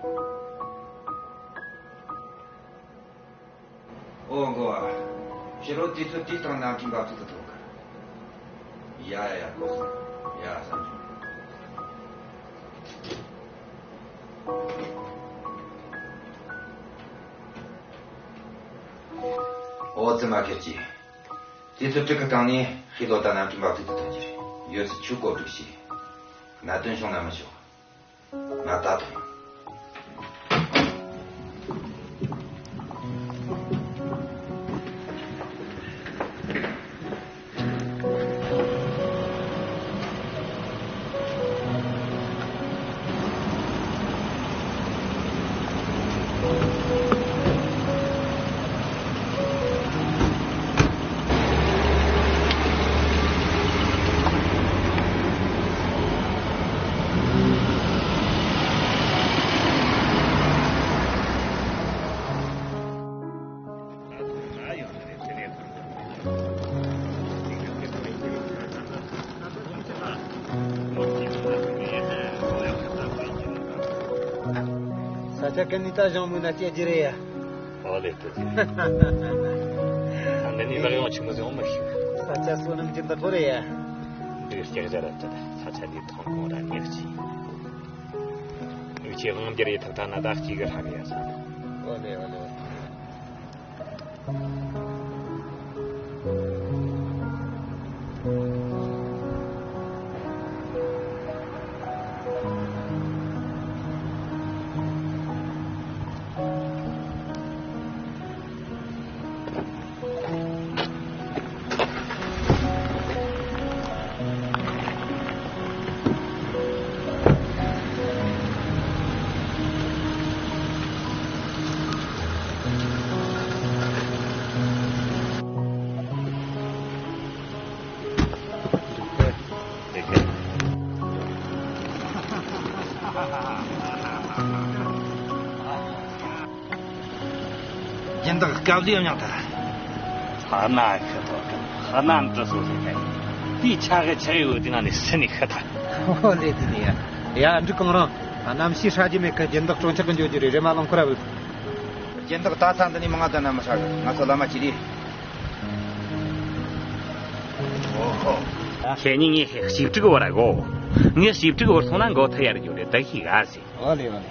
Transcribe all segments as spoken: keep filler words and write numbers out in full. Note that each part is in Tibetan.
ཨོ་མགོ་བ། ཕྱི་རོལ་དུས་ཚོད་དུས་དང་ནམ་མཁའི་འབབ་ཚུགས་སུ་ཐོགས། ཡ་ཡ་ཡ་གོ་སོང་། ཡ་བསམ་བྱུང་། ཨོ་ཙི་མ་ཁེར་གྱིས། དུས་ཚོད་དྲུག་གི་སྟེང་ནས་ཧི་ལོ་ཏ་ནམ་མཁའི་འབབ་ཚུགས་སུ་ཐོན་རྒྱུ་རེད། ཡོད་ཚད་ཆུ་བཀོད་སྒྲིག་བྱས། གནད་དོན་བྱུང་ན་མི་ཆོག་ང་ད་ཐོངས། ས་ཆ་ཀུན་ནས་ད་བཞེངས་མུས་ན་སྐྱེ་རྒྱུ་རེད་ཡ། ཨོ་ལེ་ཏི་ཏི། ད་འདི་ནས་ལག་ཡོང་ཆི་མོ་ཟིག་ཡོང་མི་ཤེས། ས་ཆ་བསོད་ནམས་ཀྱི་འདི་པོ་རེད་ཡ། འདི་སྐྱག་ཇ་ར་ཏི་ཏི། ས་ཆ་འདི་ཐོན་ཁུངས་ར་ཉག་ཅིག་ངས་ཁྱེད་དབང་སྒྱུར་ཡེ་ཐུབ་ཐལ་ན་ད་སྐྱིད་གི་ཧྲ་གི་ཡ་ས། ཨོ་ལེ་ཨོ་ལེ། སྦྱིན་བདག་སྐབས་ལས་མྱང་ཐལ། ཧ་ན་ཤི་ཐོག་གམ་ཧ་ན་འདྲི་སོ་ཟེར་ནས། དེའི་ཆ་གི་ཆ་ཡོད་དེ་ང་ནས་སུ་ནས་ཤི་ཐལ། ཨོ་ལེ་དེ་ནས་ཡ། ཡ་འབྲུག་གང་རང་། གནམ་གཤིས་ཧྲ་རྒྱུ་མེད་ཀི། སྦྱིན་བདག་གྲོང་ཆག་གི་འགྱོ་རྒྱུ་རེད། རེམ་མ་རླངས་འཁོར་ར་བུད། སྦྱིན་བདག་ད་ཐེངས་འདི་ནས་མང་ང་ད་ན་མི་ཧྲ་གི། ང་ཚོ་ལམ་མ་ཅི་རེད། ཨོ་ཧོ། ཁྱེད་གཉིས་ངའི་ཞིབ་ཕྲུག་བོར་ར་གོ། ངའི་ཞིབ་ཕྲུག་བོར་སོང་ན་མགོ་ཐུག་ཡར་རྒྱུ་རེད། ད་ཤི་ག་ཟེ། ཨོ་ལེ་ཨོ་ལེ།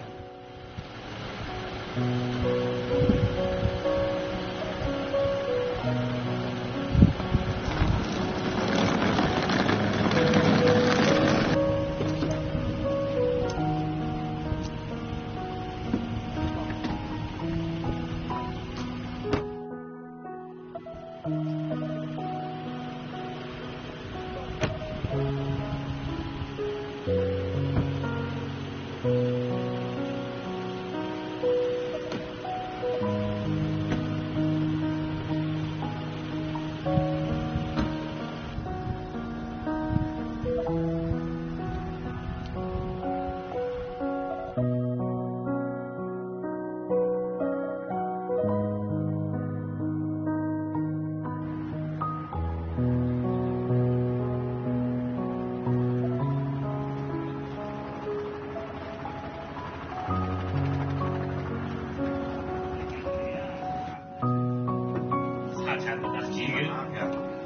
ས་ཆ་འདི་དག་ཅིག་ཡོད།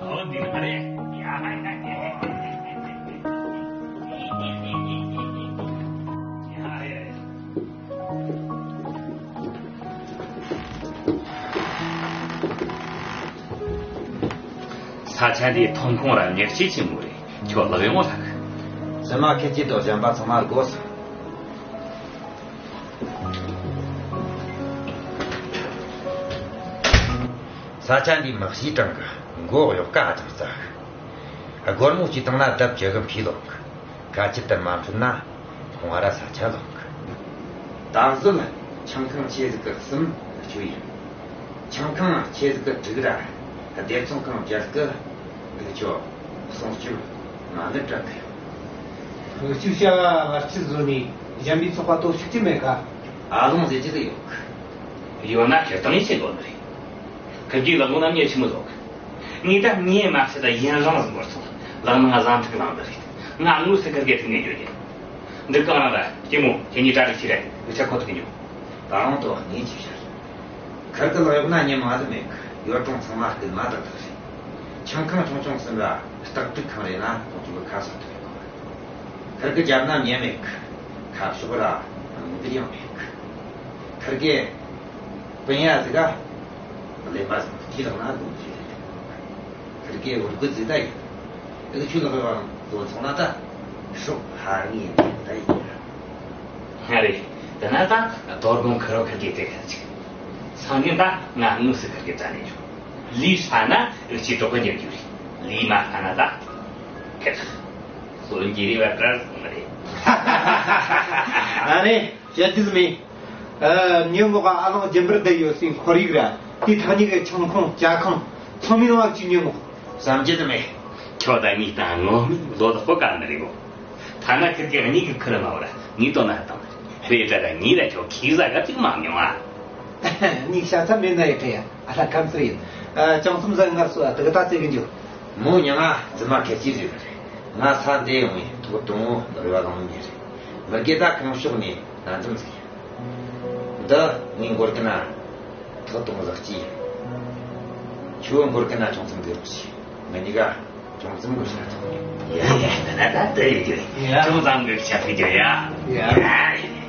ཨོ་འདི་ནི་མ་རེད། ཡ་ཧ་ཡ་ཡ། ཡ་ཧ་ཡ་ཡ། ས་ཆ་འདིའི་ཐོན་ཁུངས་ར་མྱི་སྐྱེ་ཆེན་པོ་རེད། ཁྱོད་ལག་ཡོང་ལྷག་ཙི་མ་ཁེ་ཅི་དང་གཞན་པ་ཚང་མ་དགོས། ས་ཆ་འདི་མི་གཤིས་གྲང་གི། མགོ་གཡོག་ཀ་ཧ་ཅང་རྩ་གི། སྒོར་མོ་གཅིག་བཏང་ན་ལྡབ་བཅུ་གི་འཕེལ་ལོང་གི། གལ་ཆེ་ལྟར་མ་འཕྲོད་ན་ཁོང་ང་ར་ས་ཆ་ལོང་གི། ད་གཟོད་ཆང་ཁང་ཆེ་ཟིག་གི་གསུམ་སྤྱོད་ཡིན། ཆང་ཁང་ཆེ་ཟིག་གི་དྲུག་ར་སྡེབ་ཚོང་ཁང་བརྒྱད་གི་འདུག་ཆོག་སྲུང་སྐྱོབ་མ་ནི་དྲག་གི། ཁུ་བྱུག་བྱ་བ་ལ་རྩིས་བཟོ་ནས་གཞན་པའི་ཚོགས་པ་སྟོབས་ཤུགས་ཀྱི་མེད་ཀ། ཨ་ལོང་ཟེར་གྱི་ཟིག་ཡོད་གི། ཡོད་ན་ཁེར་སྟོང་ཡིན་ཆེ་དགོས་ནི་རེད། ཁི་གིས་ལག་ལོང་ན་ངས་ཆི་མོ་ཟོག་གི། ངས་ད་ངས་མ་བཤད་ད་ཡུན་རིང་ཟིག་འགོར་སོང་། ལག་ནང་ཟ་འཕྲུག་ལངས་འདི་རེད། ང་དངོས་སུ་ཁིར་གེ་ཐུག་ནས་འགྱོ་རྒྱུ། འདི་གང་རང་ར་སྐྱེ་མོ་ཁྱེད་གཉིས་གྲ་སྒྲིག་བྱེད་ར་འདི་ཆ་ཁོ་ཐུག་ཉོ། ད་རུང་དོ་ངས་ཅི་བྱ། ཁར་གི་ལག་གཡོག་ན་ཉི་མ་དུ་མེད་གི། ཡོད་གྲོང་ཚང་མ་སྐུལ་མ་ཏག་ཏག་རེད། ཆང་ཁང་ཆུང་ཆུང་གསུམ་ར་སྟག་ཕྲུག་ཁང་རེ་ན་ཁོང་ཚོ་གི་ཁ་སོ་ཐུབ་ཡོད་གི། ཁར་གི་རྒྱབ་ན་མྱི་མེད་གི། ཁ་ཕྱོགས་ར་མི་འདིར་ཡང་མེད་གི། ཁར་གི་སྤུན་ཡ་ཟིག་ག་ཀླད་པ་ཟིག་གི་ལག་ན་སྒོམ་རྒྱུ་རེད། ཁིར་ཀའི་འུར་གུ་ཟིག་ད་ཡིན། ཨུ་ཆུ་ལག་བང་བཟོ་ཚོང་ན་ད་ཧྲོག་ཧ་ངེས་ནས་ད་ཡིན། ཧ་རེ། དེ་ན་ད་དོ་དགོང་ཁ་རོ་ཁིར་ཀའི་དེ་ཁ་ཅིག་སང་ཉིན་ད་ང་དངོས་སུ་ཁིར་ཀའི་རྩ་ནས་འཇོག་ལུས་ཧྲ་ན་ཨུ་ཆུ་གྲོགས་པོ་ཉེར་རྒྱུ་རེད། ལུས་མ་ཧྲ་ན་ད་ཁིར་སོ་འགྱེལ་རེ་བ་བྲལ་སོང་རེད། ཨ་རེ། བཤད་རྒྱུ་མེད། ཨ། ཉི་མོ་ག་ཨ་ལོང་རྒྱུན་པར་བསྡད་ཡོད་སའི་ཁོར་ཡུག་ར། དེ་ཐག་ཉེ་གི་ཆང་ཁང་ཇ་ཁང་ཚང་མའི་ནང་ལ་ཅིག་ཉོན་མོ། བསམ་རྒྱུ་དུ་མེད། ཁྱོད་ད་ངའི་སྟེང་ངོ་མི་ལོ་དག་པོ་ག་ནི་རེད་གོ། ཐ་ན་ཁིར་ཀའི་གཉིས་ཀྱི་ཁུར་མ་བོ་ར་ངའི་དོན་ན་དང་རེད་དྲ་ག་ངའི་ར་ཁྱོད་ཁྱི་ཟ་ག་ཅིག་མ་མྱོང་ཨ། གཉིས་ཤ་ཚ་མེད་ན་ཡི་ཁ་ཡ་ཨ་ལ་ཁམས་སུ་ཡིན། ཨ། ཅང་སུམ་ཟ་ངར་སུ་ཨ་དག་ད་ཙེ་གི་འཇུ། མོ་ཉང་ང་རྫི་མ་ཁེར་སྐྱེས་རེད་པ་རེད། ང་ས་འདི་ཡོང་བའི་ཐོག་དང་བོ་རེ་བ་ལང་མི་རེད། མི་རྒན་ད་གང་ཕྱོགས་ནས་ན་འཛོམས་ཟིག་ཡིན། འདི་ངའི་མགོར་གི་ན་ཐག་དང་ལག་སྐྱིད་ཡིན། ཁྱོད་མགོར་གི་ན་ཅུང་ཙམ་འདི་རོགས་བྱས། ང་གཉིས་ཀ་ཅུང་ཙམ་གི་ཤ་ཐོག་ཡིན། ཡ་ཡ་ད་ད་ད་དེ་ཡོད་རྒྱུ་ཡིན། ཅུང་ཙམ་གི་ཤ་ཕི་རྒྱུ་ཡ། ཡ། ཡ།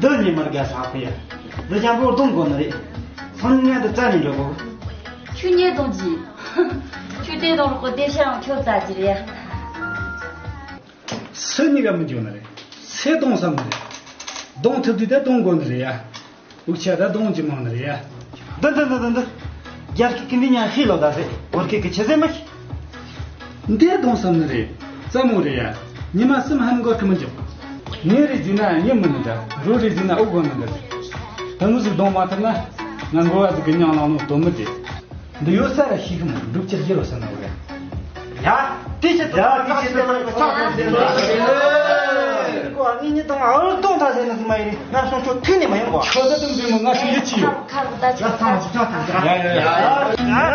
འདི་ཉི་མར་དགའ་ས་ཁོ་ཡ། འདི་ཅང་པོ་གཏོང་དགོས་ནི་རེད། སང་ཉིན་ང་འདི་རྩ་ནས་འགྲོ་དགོས། ཁྱོད་ཉེ་གཏོང་གྱིས། ཁྱོད་དེ་གཏོང་རོགས་གོ། དེ་ཤ་ཡང་ཁྱོད་རྩ་གྱི་རེད། སུ་གཉིས་ཀ་མི་འཇོག་ནི་རེད། སུ་གཏོང་བསམ་ནི་རེད། གཏོང་ཐུབ་དུས་ད་གཏོང་དགོས་ནི་རེད་ཡ། འུག་ཆ་ད་གཏོང་གྱི་མང་ནི་རེད་ཡ། འདི་འདི་འདི་འདི་འདི། རྒྱ་སྐད་ཀྱི་འདི་ཉག་ཧི་ལོ་ད་ཟེ། བོད་སྐད་ཀྱི་ཆི་ཟེ་མི་ཤེས། འདི་གཏོང་བསམ་ནི་རེད། རྩ་མོ་རེད་ཡ། ཉི་མ་གསུམ་ཧན་གོ་ཁི་མི་འཇོག་ངས་རེ་ཟིན་ན་ཉི་མི་ནི་འདྲ། རོ་རེ་ཟིན་ན་འུག་གོ་ནི་འདྲ། ད་མི་ཟིག་གཏོང་མ་ཐུབ་ན། ང་འགོ་བ་ཟིག་གི་མྱིང་ལ་ནོ་དོ་མི་དེ། འདི་ཡོད་ས་ར་ཤེས་གི་མོ། འགྲུབ་ཆེར་ཡིན་རོ་ཟེར་ན་འོ་ར། ཡ། དེ་ཆེ་ད་དེ་ཆེ་ད་ལ་ཆགས་ཐུབ་ཟེར་ན། ཀོ་ཨ་ངེད་གཉིས་དང་ཨ་ལོ་གཏོང་ཐག་ཟེར་ན་ཟིག་མ་ཡིན་ན། ང་སོང་ཆོག་ཐུག་ནས་མ་ཡོང་གོ། ཁྱོད་ད་དུང་ཟེར་མོ་ང་ཤི་ཡི་ཆི་ཡོད། ཁ་ཁ་ད་ཆ་ད་ཆ་ད་ཆ། ཡ་ཡ་ཡ།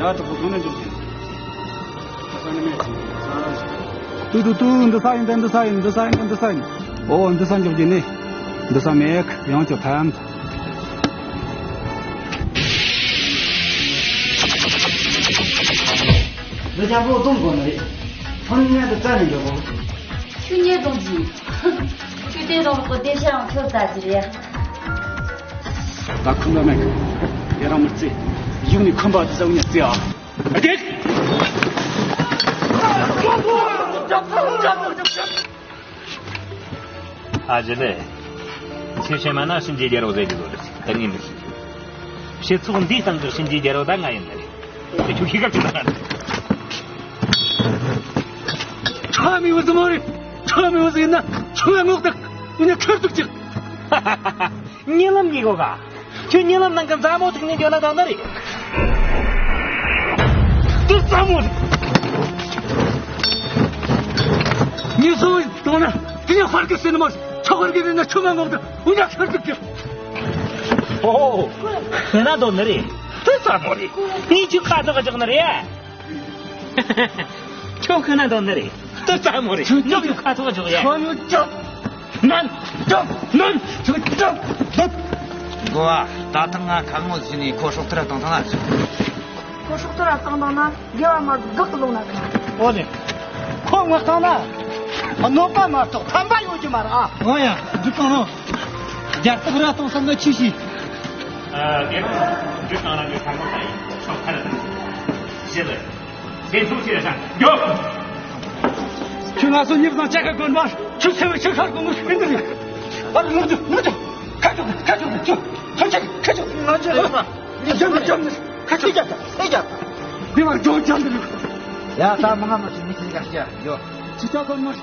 ཡ། ད་ཁོ་གང་ནས་འཇོག་གི། ད་ས་ནས་མེད། ས་རང་ཞིག་ཏུ་ཏུ་ཏུ། འདི་ས་ཡིན། ད་འདི་ས་ཡིན། འདི་ས་ཡིན། འདི་ས་ཡིན། ཨོ། འདི་ས་འཇོག་རྒྱུ་ནི། འདི་ས་མེད། ཡང་ཅོ་ཕམ། འདི་རྒྱལ་པོ་གཏོང་དགོས་ནི་རེད། ཚང་མས་འདི་རྩ་ནས་འཇོག་དགོས། ཁྱོད་ཉེས་རྡུང་གྱིས། ཁྱོད་དེ་རྡུང་ལོག་གི་བདེ་ཤ་ཡང་ཁྱོད་ལྟ་གྱི་རེད། ད་ཁུམ་པ་མེད། ཡ་རང་མི་རྩེ། ཡུག་ནས་ཁུམ་པ་དེ་ཟ་བུ་ཉ་རྩེ་ཨ། ཨ་ཀེ། ཨ་ཇེ་ལེ། ཁྱེད་ཤེས་མ་ན་གཤིན་རྗེ་རྒྱལ་པོ་ཟེར་གྱི་ཡོད་རེད། ད་ངས་མི་ཤེས། སྤྱི་ཚོགས་འདིའི་སྟེང་གི་གཤིན་རྗེ་རྒྱལ་པོ་ད་ང་ཡིན་ནི་རེད། དེ་ཁྱོད་ཤེས་ག་ཅི་ན། ཁྲ་མི་བུ་ཟི་མོ་རེད། ཁྲ་མི་བུ་ཟི་ཡིན་ན་ཁྱོད་ང་ངོག་ཏག་ངུ་ནས་ཁར་ཐུག་ཅིག་ཉེ་ལམ་གཉིས་གོ་ག་ཁྱོད་ཉེ་ལམ་ནང་གི་མཛའ་མོ་ཐུག་ནས་འཇོན་ན་དང་ན་རེད། དེ་མཛའ་མོ་རེད། ཉེ་སོང་དང་ན་དེ་ནས་དཔར་གི་སེ་ནི་མོ་ཆོག་གར་གི་རེད་ན་ཁྱོད་ང་ངོག་ཏག་ངུ་ནས་ཁར་ཐུག་ཅིག་ཨོ། ཁོ་ན་དོ་ནི་རེད། དེ་མཛའ་མོ་རེད། ངས་ཁྱོད་ཁ་ཐོག་ག་ཅོག་ནི་རེད། ཁྱོད་ཁོ་ན་འདོན་ནི་རེད། དེ་ཙམ་མོ་རེད། ཁྱོད་ཁྱོད་ཁྱོད་ཁ་ཐོག་འཇོག་ཡ། ཁྱོད་ཡོད་ཅོག་ནན། ཅོག་ནན། ཁྱོད་ཅོག་ནན། འགོ་བ། ད་ཐེངས་ང་ཁ་ངོ་ཟིན་ནས་ཁོ་སྲོག་ཐར་བཏང་ཐང་ལ། ཁོ་སྲོག་ཐར་བཏང་བཏང་ན་དགེ་བ་མ་དགག་ཏུ་ལོང་ན་ཁ། འོ་ནི། ཁོ་ངོ་བཏང་ན། གནོད་པ་མ་གཏོགས་ཕན་པ་ཡོང་རྒྱུ་མ་རེད་ཨ། འོ་ཡ། འདི་གང་རུང་། རྒྱལ་ཐབས་ར་གཏོང་བསམ་ན་ཆི་ཞིག་ཨ། དེ་རིང་འདི་གང་རང་གི་ཁ་ངོ་ད་ཡིན་ཆོག་ཁ་ལ་ད་ཡིན། ཞེས་ལ། དེ་ཚོ་ཅི་ལ་ཤང་མགྱོགས། ཁྱོད་ང་ཚོ་གཉིས་བཟང་ཅག་ག་དགོན་པར་ཁྱོད་ཚེ་བའི་ཆོས་ཁར་དགོངས་མོལ་ཞུ་གི་འདུག་ཨ་རུ་ལོག་རྒྱུ་ལོག་རྒྱུ། ཁ་ཆོག་ཁ་ཆོག་ཁྱོད་ཁྱོད་ཆོག་ཁ་ཆོག་ང་ཚོ་ལ་ཡོད་ན་ཡོད་ན་ཁ་ཆོག་ཁ་ཆོག་ཨེ་ཡ། འདི་བར་ཇོ་ཅང་འདི་ལུག་ཡ་ད་མ་ང་མ་ཤི་མི་ཤི་ག་ཤི་ཡ་ཡོ། ཅི་ཅག་དགོན་མོལ།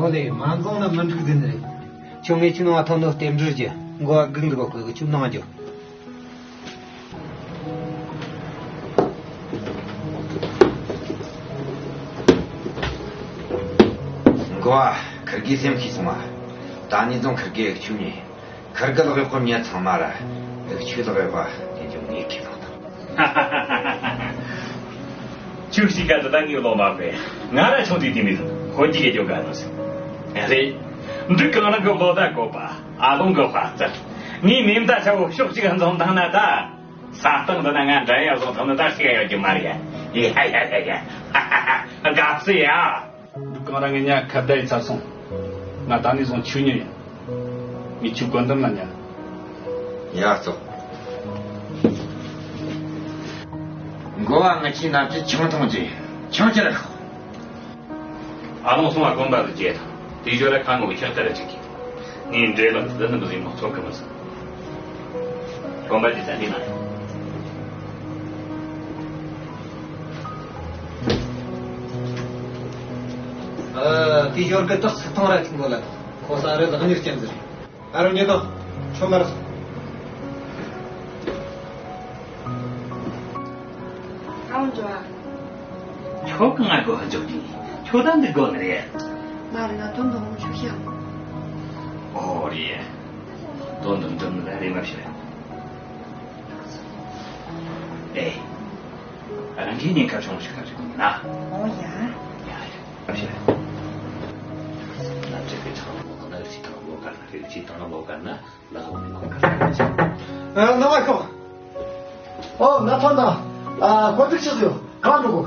འོ་ལེ། མ་འཛོང་ན་མི་འགྲིག་ཟིན་རེད། ཁྱོད་ངས་ཁྱོད་ནང་ཐོན་ནོ་རྟེན་འབྲེལ་གྱི་འགོ་བ་སྒུག་འདུག་གོ་གི་ཁྱོད་ནང་འཇོག་འགོ་བ། ཁིར་གི་སེམས་ཤེས་སོང་བ། ད་ནི་རྫོང་ཁིར་གི་ཁྱོད་ཉིད། ཁིར་གི་ལག་གཡོག་གི་མྱི་ཚང་མ་ར་ཁྱོད་ལག་གཡོག་ག་དེ་འཇོག་ངས་ཁེ་བཟང་དང་། ཁྱོད་ཤི་ཁ་དུ་ད་ངའི་ལོ་མ་པས་ང་ར་ཆུང་དུས་དེ་མི་ཟིན་ཁོ་གྱི་གེ་རྒྱོ་ག་ནོ་ཟིན། རེད། འདི་གང་རང་གི་ལོ་ཟླ་བཀོད་པ་ཨ་ལོང་གི་དཔའ་རྩལ། ངའི་མེ་མདའ་ཆ་བོ་ཕྱོགས་གཅིག་འཛོམས་བཏང་ན་ད། ས་སྟེང་འདི་ན་ང་འདྲ་ཡ་བཟོ་ཐུབ་ནི་ད་ཞིག་ཡོད་རྒྱུ་མ་རེད་ཡ། ཡ་ཡ་ཡ་ཡ། དགའ་བསུ་ཡ། འདུག་གང་ར་ངས་ཉ་ཁ་བརྡ་ཡི་ཚར་སོང་། ང་ད་ནས་བཟུང་ཆོས་ཉིད་ཡིན། ངས་ཆོས་བཀོད་འདོམས་ལ་ཉན། ཡ་ཙོག་འགོ་བ་ང་ཆེ་ན་ཅི་ཆང་འཐུང་རྒྱུ་ཆང་ཅི་ར་ཁོ། ཨ་ལོང་སོང་བ་དགོན་པ་དུ་བརྗེད་དང་དེ་ཞོར་ལ་ཁ་ངོ་ཆགས་ལྟར་ཅིག་གིས་ངའི་འདྲེ་ལ་འདི་ནི་མི་ཟིན་མོ་ཚོགས་ཀྱི་མི་ཟིན། དགོན་པ་དེ་ཚ་འདི་ན་ཡོད། ཨ། དེ་ཞོར་གི་རྟགས་ཚིག་ཐང་ར་ཅིག་ངོ་ལ་ཁོ་ས་རི་ལག་གཉིས་སྐྱེམས་ཟེར། ཨ་རོ་ཉེ་དང་ཁྱོད་མར་སོང་། ཨའོ་འགྲོ་ཨ། ཁྱོད་གང་ང་དགོས་ཧ་འཇོག་གི། ཁྱོད་ད་འདི་དགོས་ནི་རེད། མ་རེད་ང་དོན་དུ་མ་ཆུ་ཤ། ཨོ་རེད། དོན་དུ་འགྲིམ་ནི་ལ་རེ་མ་བྱེད། ཨེ། རང་གིས་ཉེན་ཁ་བྱུང་ཞིག་ཁ་ཞིག་གོང་ན། ཨོ་ཡ། ཡ་ཡ། ཁ་ཞིག་ལ། ན་ཅིག་གི་ཆང་ལོག་ན་ཞིག་དང་ལོག་ག་ན་རེ་ཞིག་དང་ལོག་ག་ན། ལ་ཧོ་མི་ཁོ་ཁ་ཁ་ཆེ། ཨ། ན་བ་ཁོ། ཨོ། ན་ཐོན་ན། ཨ། ཁོ་ཚིག་ཆི་ཟིག་ཡོད། གང་འགྲོ་གོ།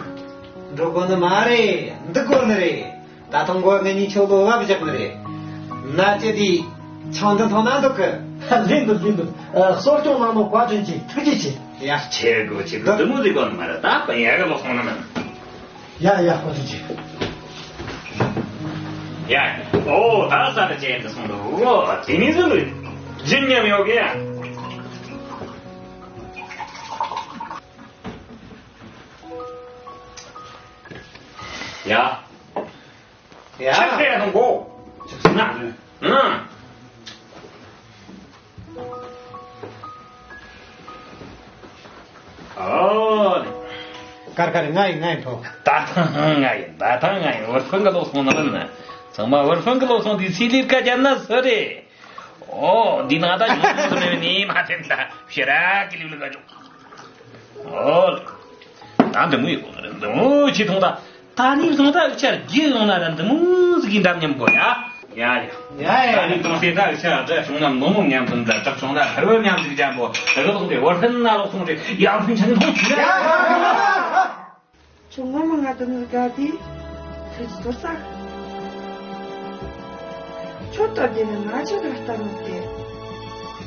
འགྲོ་གོ་ནི་མ་རེད། འདི་གོ་ནི་རེད། ད་ཐང་གོ་ངེད་གཉིས་ཆོ་ལོ་བབ་བཞག་ནི་རེད། ན་ཅི་དེ་ཆང་འདི་ཐོན་ན་འདུག་གི། ལེན་འདུག་ལེན་འདུག་ཨ། གསོ་སྐྱོང་གནང་ནོ་བཀའ་དྲིན་ཆེ། ཐུགས་རྗེ་ཆེ། ཡ། ཆེ་གོ་ཆེ་གོ་འདི་མོ་ཟིག་གོ་ནི་མ་རེད། ད་པ་ཡ་གི་ལོ་སོང་ན་མིན། ཡ་ཡ། ཁོ་ཚོ་ཅི། ཡ། ཨོ། ད་ས་ར་ཅན་དུ་སོང་འདུག་ཨོ། དེ་ནི་ཟིག་ལུས་ཇི་ཉམས་ཡོད་གི་ཡ། ཡ། ཡ། ཆགས་ཏེ་ཡ་དང་གོ་ཆགས་ན། ཨང་། ཨོ། ཀར་ཀར་ང་ཡིན་ང་ཡིན་ཐོ། ད་ཐང་ང་ཡིན། ད་ཐང་ང་ཡིན། ཝར་ཧྥང་གི་ལོ་སོང་ན་མིན་ན། ཚང་མ་ཝར་ཧྥང་གི་ལོ་སོང་དེ་སི་ལིར་ཀ་རྒྱབ་ན་སུ་རེད། ཨོ། འདི་ན་ད་ཉུང་ཉུང་ཟེར་ནས་ནི་མ་ཐེམ་ད་ཤེ་ར་ཀི་ལིབ་ལི་ག་ཅོ། ཨོ། ད་འདི་མོ་ཡོད་གོ་རེད། འདི་མོ་ཆི་ཐོང་ད། ད་ནི་བཟང་ད་འུ་ཆ་རྒྱུ་ཡོང་ན་ར་འདི་མོ་ཟིག་གི་འདྲ་མཉམ་གོ་ཡ། ཡ་ཡ། ཡ་ཡ། ད་ནི་གང་ཤེས་ད་འུ་ཆ་འདྲ་བྱུང་ན་ནོ་མོ་མཉམ་དུ་འདྲ་གྲགས་བྱུང་ན་ཧར་བ་མཉམ་ཟིག་ཅན་པོ་ད་གི་ལོག་དེ་བར་ཧན་ན་ལོག་སོང་རེད། ཡ་ཕུན་ཆང་ཐོང་ཆུ་ཡ། ཁྱོད་ངོ་མ་ང་དང་ནི་དགའ་དེ་ཐུགས་ཀྱི་དོར་ས། ཁྱོད་ལྟར་དེ་ནི་ང་ཆ་དར་ལྟ་མི་དེ།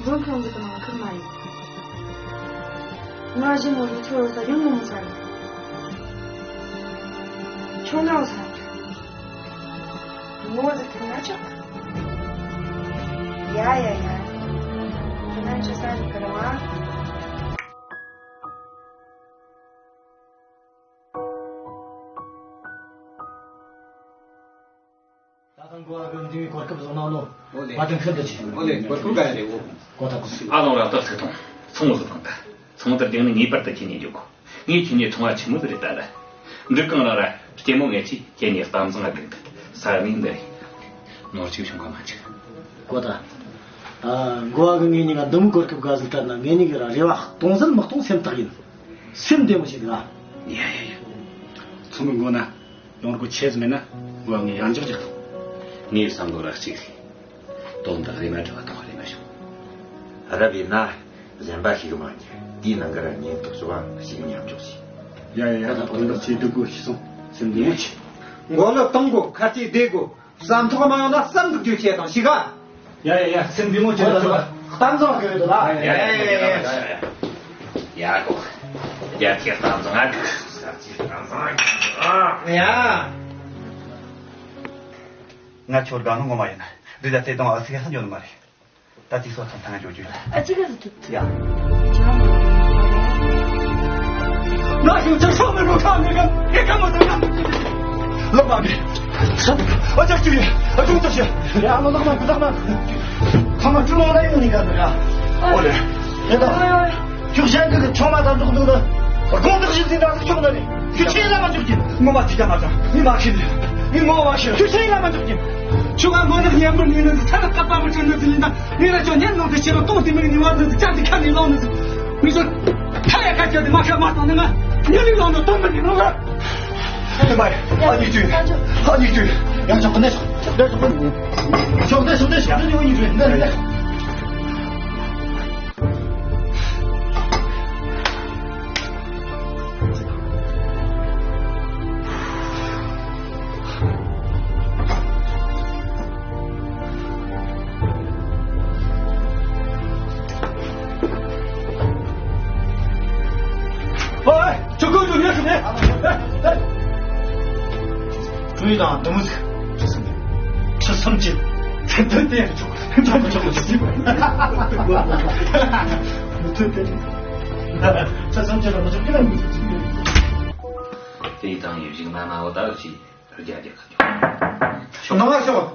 མགོན་ཁང་འདི་གི་ནང་ཁུར་མ་ཡིན། ང་གཞི་མོ་ལུས་ཁྱོད་རོ་ས་ཡོང་ངོ་མི་ཚར། ཁྱོད་ན་བ་ཚར། ངོ་ཟིག་ཐུག་ན་ཆོག་ཡ་ཡ་ཡ། ཁྱོད་ན་ཆོ་ས་རིག་གི་རེད་བ། ད་ཐེངས་གོ་བ་གི་འདི་བའི་གོ་སྐབས་བཟང་ནང་ནོ། ཨོ་ལེ། བ་དང་ཤིན་ཏུ་ཆེ། ཨོ་ལེ། གོ་སྐབས་ག་ཡ་རེད་འོ། གོ་ཐག་གོ་སྲིད། ཨ་ལོང་ར་ཏག་ཐུག་ཐོང་། ཚོང་བཟོ་ཐང་ད། ཚོང་དེར་དེང་ནི་ངེས་པར་དུ་ཁྱེད་གཉིས་འཇོག་གོ། ངས་ཁྱེད་གཉིས་ཚོང་བ་ཆི་མོ་ཟིག་རེད་ད་ལ། འདི་གང་ར་ར་སྐྱེ་མོ་ངས་ཅི་ཁྱེད་གཉིས་གཏམ་བཟང་ང་སྒུག་ད་ས་ནི་འདི་རེད། ནོར་ཅིག་བྱུང་ག་མ་ཅིག་གོ་ད། ཨ། གོ་བ་གི་ངེད་གཉིས་ཀ་འདི་མོ་གོ་སྐབས་ག་ཟིག་སྤྲད་ན་ངེད་གཉིས་ཀྱི་ར་རེ་བ་གཏོང་ཟིན་མི་གཏོང་སེམས་ཐག་ཡིན། སེམས་བདེ་མོ་བྱེད་ད། ཡ་ཡ་ཡ། ཚོང་གི་མགོ་ན། ཡོང་སྒོ་ཆེ་ཟིག་མེད་ན་ངོ་ངས་ཡང་འཇོག་རྒྱག་ཐུབ། ངས་བསམ་བློ་ར་གཅིག་རེད། དོན་དག་རེ་མ་འགྲུབ་པ་དང་རེ་མ་བྱུང་། རབ་ཡིན་ན་གཞན་པ་ཞིག་མ་འགྱུར་དེའི་ནང་གི་ར་ཉེན་རྟོག་ཚོ་བ་ཞིག་མཉམ་འཇོག་བྱས། ཡ་ཡ་ཡ། ད་དོན་དག་ཆེ་སྡུག་གོ་ཤི་སོང་། སེམས་བདེ་མོ་བྱེད། མགོ་ལོག་གཏོང་དགོ། ཁ་རྩིས་བདེ་དགོ། བསམ་ཐོག་མ་ཡོང་ན་བསམ་འདུག་རྒྱུ་བྱས་དང་ཞིག་ག་ཡ་ཡ་ཡ། སེམས་བདེ་མོ་བྱེད་ད་ཆོག་གཏམ་བཟང་གི་རེད་ད། ཡ་ཡ་ཡ་ཡ་ཡ། ཡ་གོ། ཡ་ཁྱེད་གཏམ་བཟང་ཨ། ཁྱེད་གཏམ་བཟང་ཨ། ཡ། ང་ཁྱོད་དགའ་ནོ་ངོ་མ་ཡིན། འདི་ད་ཚེ་དང་ཨ་སི་ག་ས་འཇོག་ནི་མ་རེད། ད་དེ་སོ་ཚང་ཐང་འཇོག་རྒྱུ་ཡ། ཨ་ཅི་ག་ཟིག་ཐུབ་ཐུབ་ཡ། ང་ཡང་ཅི་སོང་མི་རུང་ཁ་མི་ག་ཨེ་ཀ་མ་ཐུབ་ན་མི་ཐུབ། ལོ་མ་མི། ཨ་ཅག་ཅུ་ཡ། ཨ་ཅུང་ཅག་ཡ། ཡ་ལོ་ལག་མ་གུ་ལག་མ། ཁ་མ་ཅུ་ལོ་ལ་ཡོང་ནི་ག་ཟིག་ཡ། ཨོ་ལེ། ཡ་ད། ཁྱོད་གཞན་གྱི་ཆུང་མ་དང་འགྲོགས་འདུག་ན། དགོང་དག་བཞིན་ཟིན་ད་ཟིག་ཆོག་ན་རེད། ཁྱོད་ཆེ་ལ་མ་འཇུག་གི། ངོ་མ་ཅི་ཀྱང་མ་ཅང་། ངས་མ་ཤེས་ནས། ངས་ངོ་མ་ཤེས། ཁྱོད་ཆེ་ལ་མ་འཇུག་གི། ཁྱོད་ང་མགོ་ནག་ཉན་པར་ཉན་ནས་ཚ་ལ་ཀ་པ་མི་ཆེ་ནས་ཟིན་ཡིན་ད། ངས་ར་ཅོ་ཉན་ནང་དུ་ཤེས་རོགས་གཏོང་དེ་མིག་ནས་བར་ནས་ཅང་དེ་ཁ་ནས་ལོག་ནས་ཟིན། ངས་ཚོ་ཁ་ཡ་ཁ་ཅོ་དེ་མ་ཁ་མ་བཏང་ནས་ང་ཉན་ལུགས་ལོག་ནས་སྟོན་པ་ནས་ལོག་ར། ཨ་ནི་མ་རེད། ཨ་ནི་དུས། ཨ་ནི་དུས། ཡང་ཅོག་གནས་ཤོག་གནས་ཤོག་གནས་ཤོག་གནས་ཤོག་གནས་ཤོག་གནས་ཤོག་གནས་ཤོག་གནས་ཤོག་ཀྲུའུ་ཡི་དང་འདི་མོ་ཟིག་ཁྲི་སུམ་ཁྲི་སུམ་ཅན། ཁྲི་སུམ་ཅན། ཁྲི་སུམ་ཅན་ལ་མི་ཆོག་གི་ལ་མི་ཆོག་གི། དེ་ཡི་དང་ཡིན་ཞིག་ན་ན་འོ་ད་ཅི་རྒྱ་རྒྱ་ཁ་ཆོག་ནང་ལ་ཤོག་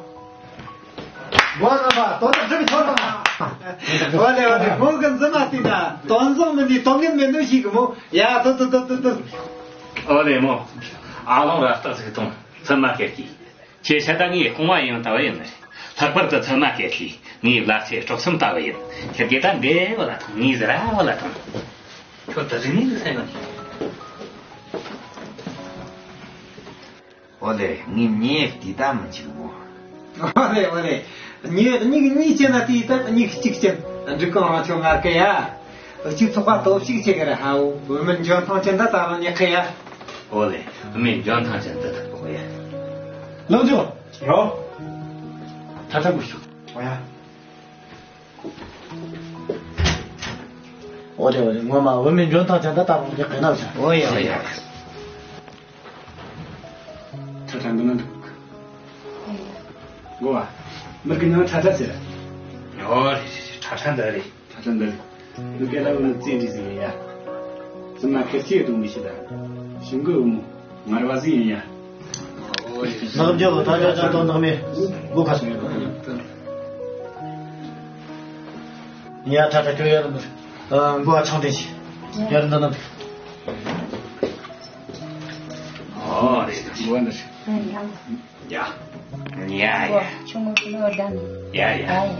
འགོ་རྣམ་པ་དོ་དག་སྒྲུབ་ཆོག་དང་། ཨོ་ལེ་ཨོ་ལེ། ཁོང་གི་འཛིན་མ་བལྟས་ན་དོན་བཟང་མིན་ནི་དོན་ངན་མེད་ནོ་ཞིག་གི་མོ། ཡ་དོ་དོ་དོ་དོ་དོ། ཨོ་ལེ་མོ། ཨ་ལོང་ར་སྟག་ཟིག་དང་ཚུལ་མ་སྐད་ཀྱིས། ཁྱེད་ཤ་ད་ངའི་རྐང་བ་ཡིན་ལྟ་བུ་ཡིན་ནི། ལྷག་པར་དུ་ཚུལ་མ་སྐད་ཀྱིས་ངའི་བླ་ཚེ་དཀྲོག་སེམས་ལྟ་བུ་ཡིན། ཁྱེད་ཀྱིས་ད་འདི་བ་ལ་ཐང་ངའི་ཟི་ར་བ་ལ་ཐང་། ཁྱོད་ད་རིང་ནས་སེམས་ནི། ཨོ་ལེ། ངའི་མྱི་དེ་ད་མི་འཇིག་གོ། ཨོ་ལེ་ཨོ་ལེ། མྱི་གཉིས་གཉིས་བྱས་ན་དེ་ད་གཉིས་གཅིག་བྱས། འགྲིག་གང་རང་ཆོ་ང་སྐད་ཡ། གཅིག་ཚོགས་པ་སྟོབས་ཤུགས་ཆེ་གི་རེད་ཧ། འོ་བུད་མེད་འཇོན་ཐང་ཅན་ད་ད་རང་ཉག་གི་ཡ། ཨོ་ལེ། བུད་མེད་འཇོན་ཐང་ཅན་ད་ད་ཨོ་ཡ། ལོ་འཇོ། རོ། ཐ་ཐ་གུ་ཤོག་ཨོ་ཡ། ཨོ་རེད་ཨོ་རེད། ངོ་མ་བུད་མེད་འཇོན་ཐང་ཅན་ད་ད་རང་ཉག་གི་ན་བྱ། ཨོ་ཡ་ཨོ་ཡ། ཁྲ་ཁྲ་འདི་ན་འདུག་གོ་བ། མིར་གི་ནང་ཁྲ་ཁྲ་ཟེར། ཨོ་རེད་རེད་རེད། ཁྲ་ཁྲ་འདི་རེད། ཁྲ་ཁྲ་འདི་རེད། འདི་སྐད་ལ་འོ་ན་རྩེ་འདྲི་ཟིག་ཡིན་ཡ། ཙི་མ་ཁེར་སྐྱེས་གཏོང་མི་ཤེས་ད། ཞིང་གི་འོ་མོ་ངར་བ་ཟིག་ཡིན་ཡ། ནག་འཇོག་ད་ཅག་ཅག་དོན་དག་མེད། སྒོ་ཁ་སོང་ཡོད། ཡ་ཁྲ་ཁྲ་ཁྱོད་ཡར་འདུག་སྒོ་ཁ་ཆང་དྲན་ཤིག་ཡར་འདི་ན་འདུག་ཨོ་རེད། ཡ། ཡ་ཡ། ཆུང་ངུ་ཆུང་ངུ་ལྡན། ཡ་ཡ། ཨ་ཡ།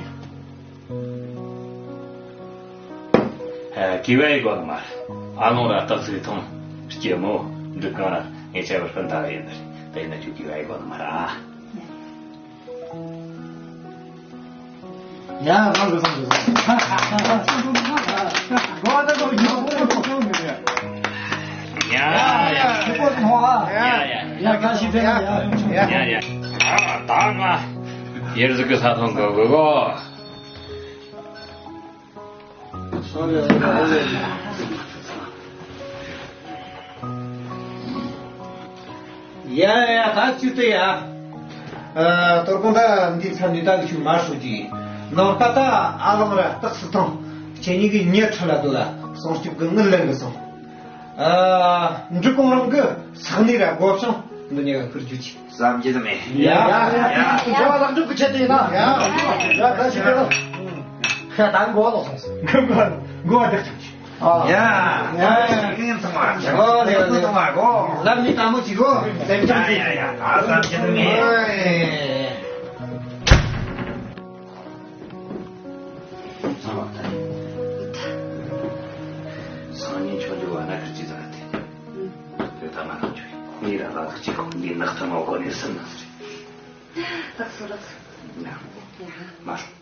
ཨ་གི་བའི་གོ་ལ་མ། ཨ་ལོང་ར་སྟག་ཚིག་ཐོང་། སྐྱེ་མོ། འདི་ག་ངེད་ཆ་བར་སྤུན་ཟླ་ཡིན་ནི་རེད། དེ་ན་ཁྱོད་གི་བའི་གོ་ལ་མ་ར། ཡ་རང་གི་རང་གི་རང་གི། གོ་ད་གོ་ཡོད་གོ་ཡོད་གོ་ཡོད། ཡ་ཡ། ཁྱེད་པོ་ཐོང་ཨ། ཡ་ཡ། ཡ་བཀྲ་ཤིས་བདེ་ལེགས་ཡ། ཡ་ཡ། ཨ་ད་ང་ཡེར་ཟིག་གི་ས་ཐོང་གི་གོ་གོ། ཡ་ཡ་ད་ཅི་སྟེ་ཡ། ཨ་དོ་དགོང་ད་འདི་ཚ་ནི་ད་གི་ཆུ་མ་ཧྲུ་ཅི། ནང་ད་ད་ཨ་ལང་ར་སྟག་སི་ཐང་། ཁྱེད་གཉིས་ཀྱི་ཉེ་ཁྲི་ལ་དུ་ལ་སོང་སྐྱུག་གི་ངུ་ལེན་གི་སོང་། ཨ་འབྲི་གུང་རང་གི་ས་གནས་ར་སྒོ་བྱང་འདི་ཉེ་ག་ཁུར་རྒྱུ་ཆི། བསམ་རྒྱུ་དུ་མེད། ཡ་ཡ་ཡ། འགྲོ་བ་ལག་འགྲུབ་ཀྱི་ཆེད་དུ་ཡིན་ན། ཡ་ཡ་ད་ཞིག་རེད། ཁ་ད་མགོ་ལོག་སོང་། མགོ་མགོ་བ་བརྡེག་ཆོག་ཆི། ཡ་ཡ་ཡ། ཡིན་ཚང་མ་ཡ། ཨོ་ལེ་ཨོ་ལེ། ཚང་མ་གོ། ལབ་ནི་དང་མོ་ཅི་གོ། ཡ་ཡ་ཡ། ད་བསམ་རྒྱུ་དུ་མེད། ཚང་མ་ད། སང་ཉིན་ཆོ་འཇུ་བ་ན་ཁི་ཅི་ཟ་དེ། དེ་ད་མ་ཐག་ཆོད། ཁོང་ཡི་ར་ལ་ཁི་ཅི་ཁོང་འདི་ནག་ཐ་མ་གོ་ནས་སུ་ན་ཟེར། ལགས་སོ་ལགས་སོ། ཡ། མ་སོང་།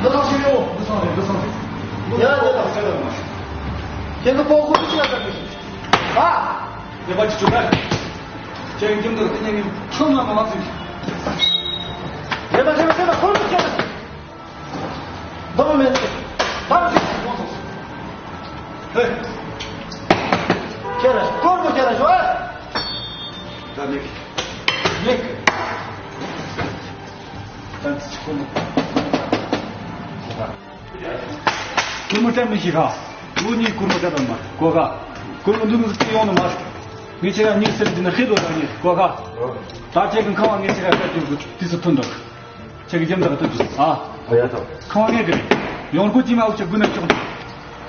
འདི་ཐག་ཆོད་ཡོད། འདི་སང་རེད། འདི་སང་རེད། ཡ་ཡ་ཡ། ཁྱེད་ཚོ་ཕོ་ཁུར་ཅི་ལ་བཏང་གི། ཨ། ལས་པ་ཅི་བྱུང་ན། ཁྱེད་ཀྱི་འདི་དེ་ཉིན་ངས་ཁྲོམ་ལ་མ་བ་ཚུགས། ལས་པ་བྱེད་པ་བྱེད་པ་ཁོར་ཁུར་ཁྱེད། འདང་མེད། ཕར་ཁྱེད་ཁོང་སོང་། ཧེ། ཁྱེད་ར་ཁོར་ཁུར་ཁྱེད་ར་ཞོ། ད་མིག་མིག་ད་ཚིག་ཁོ་མོ། གོ་ག་གུར་མོ་སྤྲད་མི་ཤེས་ག་གུར་གཉིས་གུར་མོ་སྤྲད་དང་མ་གོ་ག་གུར་མོ་འདུག་ནི་ཟིག་ཡོང་ནི་མ། ངས་ཁྱེད་རང་གཉིས་སེམས་ཀྱི་ནི་ཤེས་དོ་རང་ཉིད་གོ་ག་ད་ཁྱེད་ཀྱི་ཁང་བ་ངས་ཁྱེད་རང་སྤྲད་དུས་དུས་སུ་ཐོན་འདུག་ཁྱེད་ཀྱི་རྒྱབ་འདི་ག་ཐོན་འདུག་ཨ། ཡ་ཐོ། ཁང་བ་ངས་གི་རེད། ཡོང་སྒོ་ཅི་མ་འུ་ཆ་དགུ་ན་ཆོག་འདུག་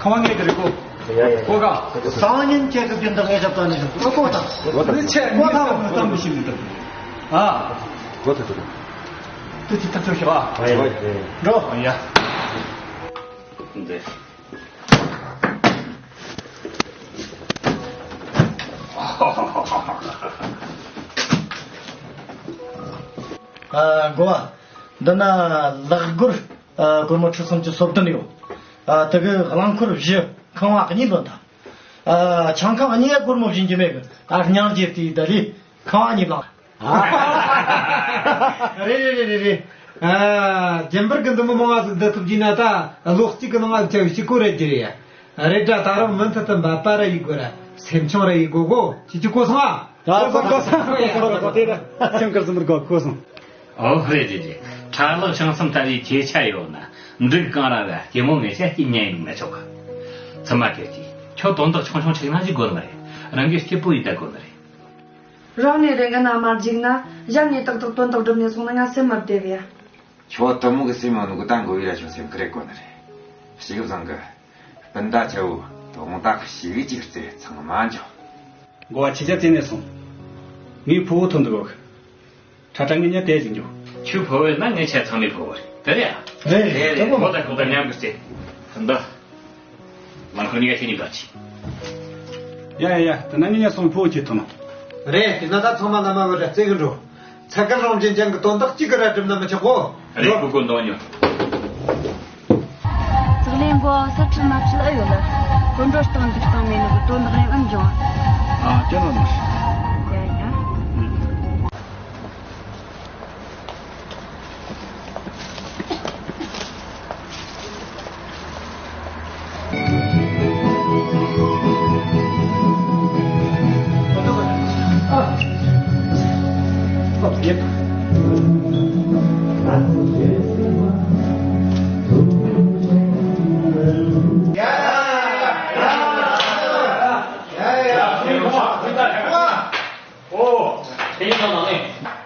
ཁང་བ་ངས་གི་རེད་གོ་ཡ་ཡ་ཡ། གོ་ག་སང་ཉིན་ཁྱེད་ཀྱི་རྒྱབ་འདི་ངས་རྒྱབ་ད་ནི་ཆོག་འདུག་གོ་ད། གོ་ད། ཁྱེད་གོ་ད་གོ་ད་མི་ཤེས་མི་འདུག་ཨ། གོ་ད་གོ་ད། དེ་ཅི་ཐག་ཆོད་ཤོག་ཨ། ཨ་ཡ་ཡ། འགྲོ། ཨ་ཡ། འདི། ཨ། འགོ་བ། འདི་ན་ལག་སྒོར། ཨ། སྒོར་མོ་ཁྲི་སུམ་ཅུ་སོ་བདུན་ཡོད། ཨ། དེ་གི་རླངས་འཁོར་བཞི། ཁང་བ་གཉིས་ལོན་ད། ཨ། ཆང་ཁང་གཉིས་ཀ་སྒོར་མོ་བཞིན་གྱི་མེད་གི། ཨ། སྙིང་རྗེ་དེའི་ད་ལི་ཁང་བ་གཉིས་བླངས། རེད་རེད་རེད་རེད། ཨ། རྒྱུན་པར་གི་འདི་མི་མང་བ་ཟིག་འདི་ཐུབ་ཀྱི་ན་ད་ལོ་གཅིག་གི་ནང་ང་ཅག་གཅིག་གོ་རེད་ཀྱི་རེད། རེད་ད་ད་རུང་མུ་མཐུད་དུ་འབད་པ་ར་ཡི་དགོས་ར་སེམས་ཆུང་ར་ཡི་དགོས་གོ་ཅི་ཅི་གོ་སོང་ཨ། ད་གོ་གོ་སོང་གོ་སོང་གོ་སོང་། དེ་ར་ཁྱང་དཀར་ཙམ་མར་གོ་གོ་སོང་། ཨོ་ཧེ་རེད་རེད། ཁྲ་ལག་ཤང་སམ་ལྟ་བུའི་སྐྱེ་ཆ་ཡོད་ན་འབྲུག་གང་ར་བ་སྐྱེ་མོ་ངེད་ཆ་སྐྱིད་ཉན་ཡིན་མི་ཆོག་ག་ཚང་མ་གལ་ཏེ་ཁྱོད་དོན་དག་ཆུང་ཆུང་ཆགས་ན་ཅི་དགོས་ནི་མ་རེད། རང་གི་སྐྱིད་པོ་ཡིན་ད་དགོས་ནི་རེད། རང་ནས་རེ་འགན་ན་མ་འཇིགས་ན། གཞན་ནས་ཏག་ཏག་དོན་དག་སྒྲུབ་ནས་སོང་ན་ང་སེམས་མི་བདེ་བས། ཁྱོད་དེ་མོ་གི་སེམས་མ་ནུ་གི་ད་འགོ་བའི་ར་ཁྱོད་སེམས་ཁུར་རེ་དགོས་ནི་རེད། ཞིག་བཟང་གི། སྤུན་ཟླ་ཆེ་བོ་དོང་དག་ཞིག་ཅིག་རྩེ་ཚང་མ་འཇོག་འགོ་བ་ཁྱེད་ཅག་བཙལ་ནས་སོང་། ངའི་ཕུ་བོ་ཐོན་འདུག་གོ་ཁྲ་ཁྲ་ངེད་གཉིས་དེ་ཅིག་འཇོག་ཁྱོད་ཕུ་བོ་ཡིན་ན་ངེད་ཆ་ཚང་མའི་ཕུ་བོ་རེད། དེ་རེད་ཨ། རེད་རེད། ཁོ་དང་ཁོ་དང་མཉམ་གི་རྩེ། འདི། ལམ་ཁ་ནས་ཡར་ཁྱེར་ནས་བར་ཆི། ཡ་ཡ་ཡ། དེ་ན་ངེད་གཉིས་སོང་ཕུ་བོ་ཁྱེར་ཐོན་ནོ། རེད། དེ་ན་ད་ཚང་མ་ལ་མ་བོ་ར་རྩེ་གི་འགྲོ། ཚ་གར་རང་བཞིན་ཅན་གི་དོན་དག་གཅིག་གི་ར་སྒྲུབ་ན་མི་ཆོག་གོ་རེད། ཀུ་ཀུ་འདོན་ཉོ། ཙག་ལེན་གོ་ས་ཁྲི་མ་ཁྲི་ཨ་ཡོད་ལ། གོན་འགྲོ་སྟངས་འདུག་སྟངས་མེད་ནི་གི་དོན་དག་རེད། ཨང་འབྱུང་། ཨ། ཅི་ནོ་མི་ཤེས། ཡ་ཡ། ཨོ། ཁྱེད་ཡིན་ན་མ་ནི།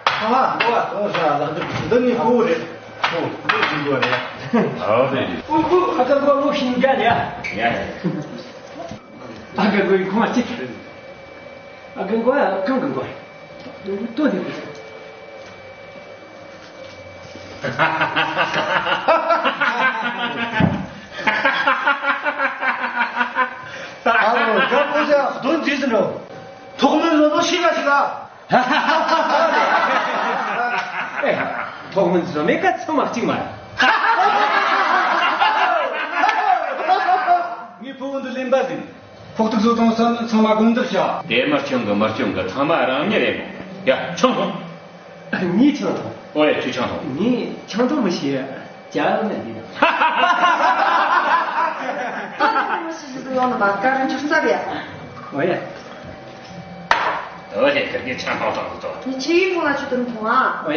ཨ་མ། ཨོ་ཧྲ་ལགས་འདི་ནི་ཁོ་བོ་རེད། ཨོ་འདི་ཡིན་དགོས་རེད། ཨོ་རེད། ཨོ་ཁོ་ཨ་ཀ་གོ་ལོ་ཤིང་ག་ལ་ཡ། ཡ་ཡ། ཨ་ཀ་གོ་ཡི་ཁོང་ཅིག་ཨ་ཀ་གོ་ཡ་གང་གི་གོ་ཡ། ཏོ་དེ་གོ། ཨ་ལོ་རྒྱ་པོ་ཟེར་གདོན་འདི་ཟིན་རོ། ཐོག་མོན་ལོ་ལོ་ཤི་ག་ཤི་ག་ཐོག་མོན་ཟོ་མེ་ཀ་ཚང་མ་གཅིག་མ་རེད། ངའི་ཕུ་བོ་འདི་གླེན་པ་ཟིན། ཕོག་ཐུག་བཟོ་སྟངས་སམ་ཚང་མ་དགོངས་འདུར་བྱ། དེ་མི་སྐྱོང་གི་མི་སྐྱོང་གི་ཚང་མ་རང་ཉིད་རེད་མོ། ཡ་ཆང་འཐུང་། ངས་ཆང་འཐུང་། ཨོ་ཡ་ཁྱོད་ཆང་འཐུང་། ངས་ཆང་འཐུང་མི་ཤེས། ཅག་ནི་འདི་ན། ད་ནི་མི་ཤེས་ཤེས་སུ་ཡོང་ནི་མ་དཀའ་རིན་ཆུ་རྩ་བས། ཨོ་ཡ། ཨོ་ཡ་ཁིར་གི་ཆང་འཐུང་དྲག་ཏུ་ཏོ། ངས་ཆེ་ཡིན་ཁོང་ལ་ཆུ་དུམ་འཐུང་ཨ། ཨོ་ཡ།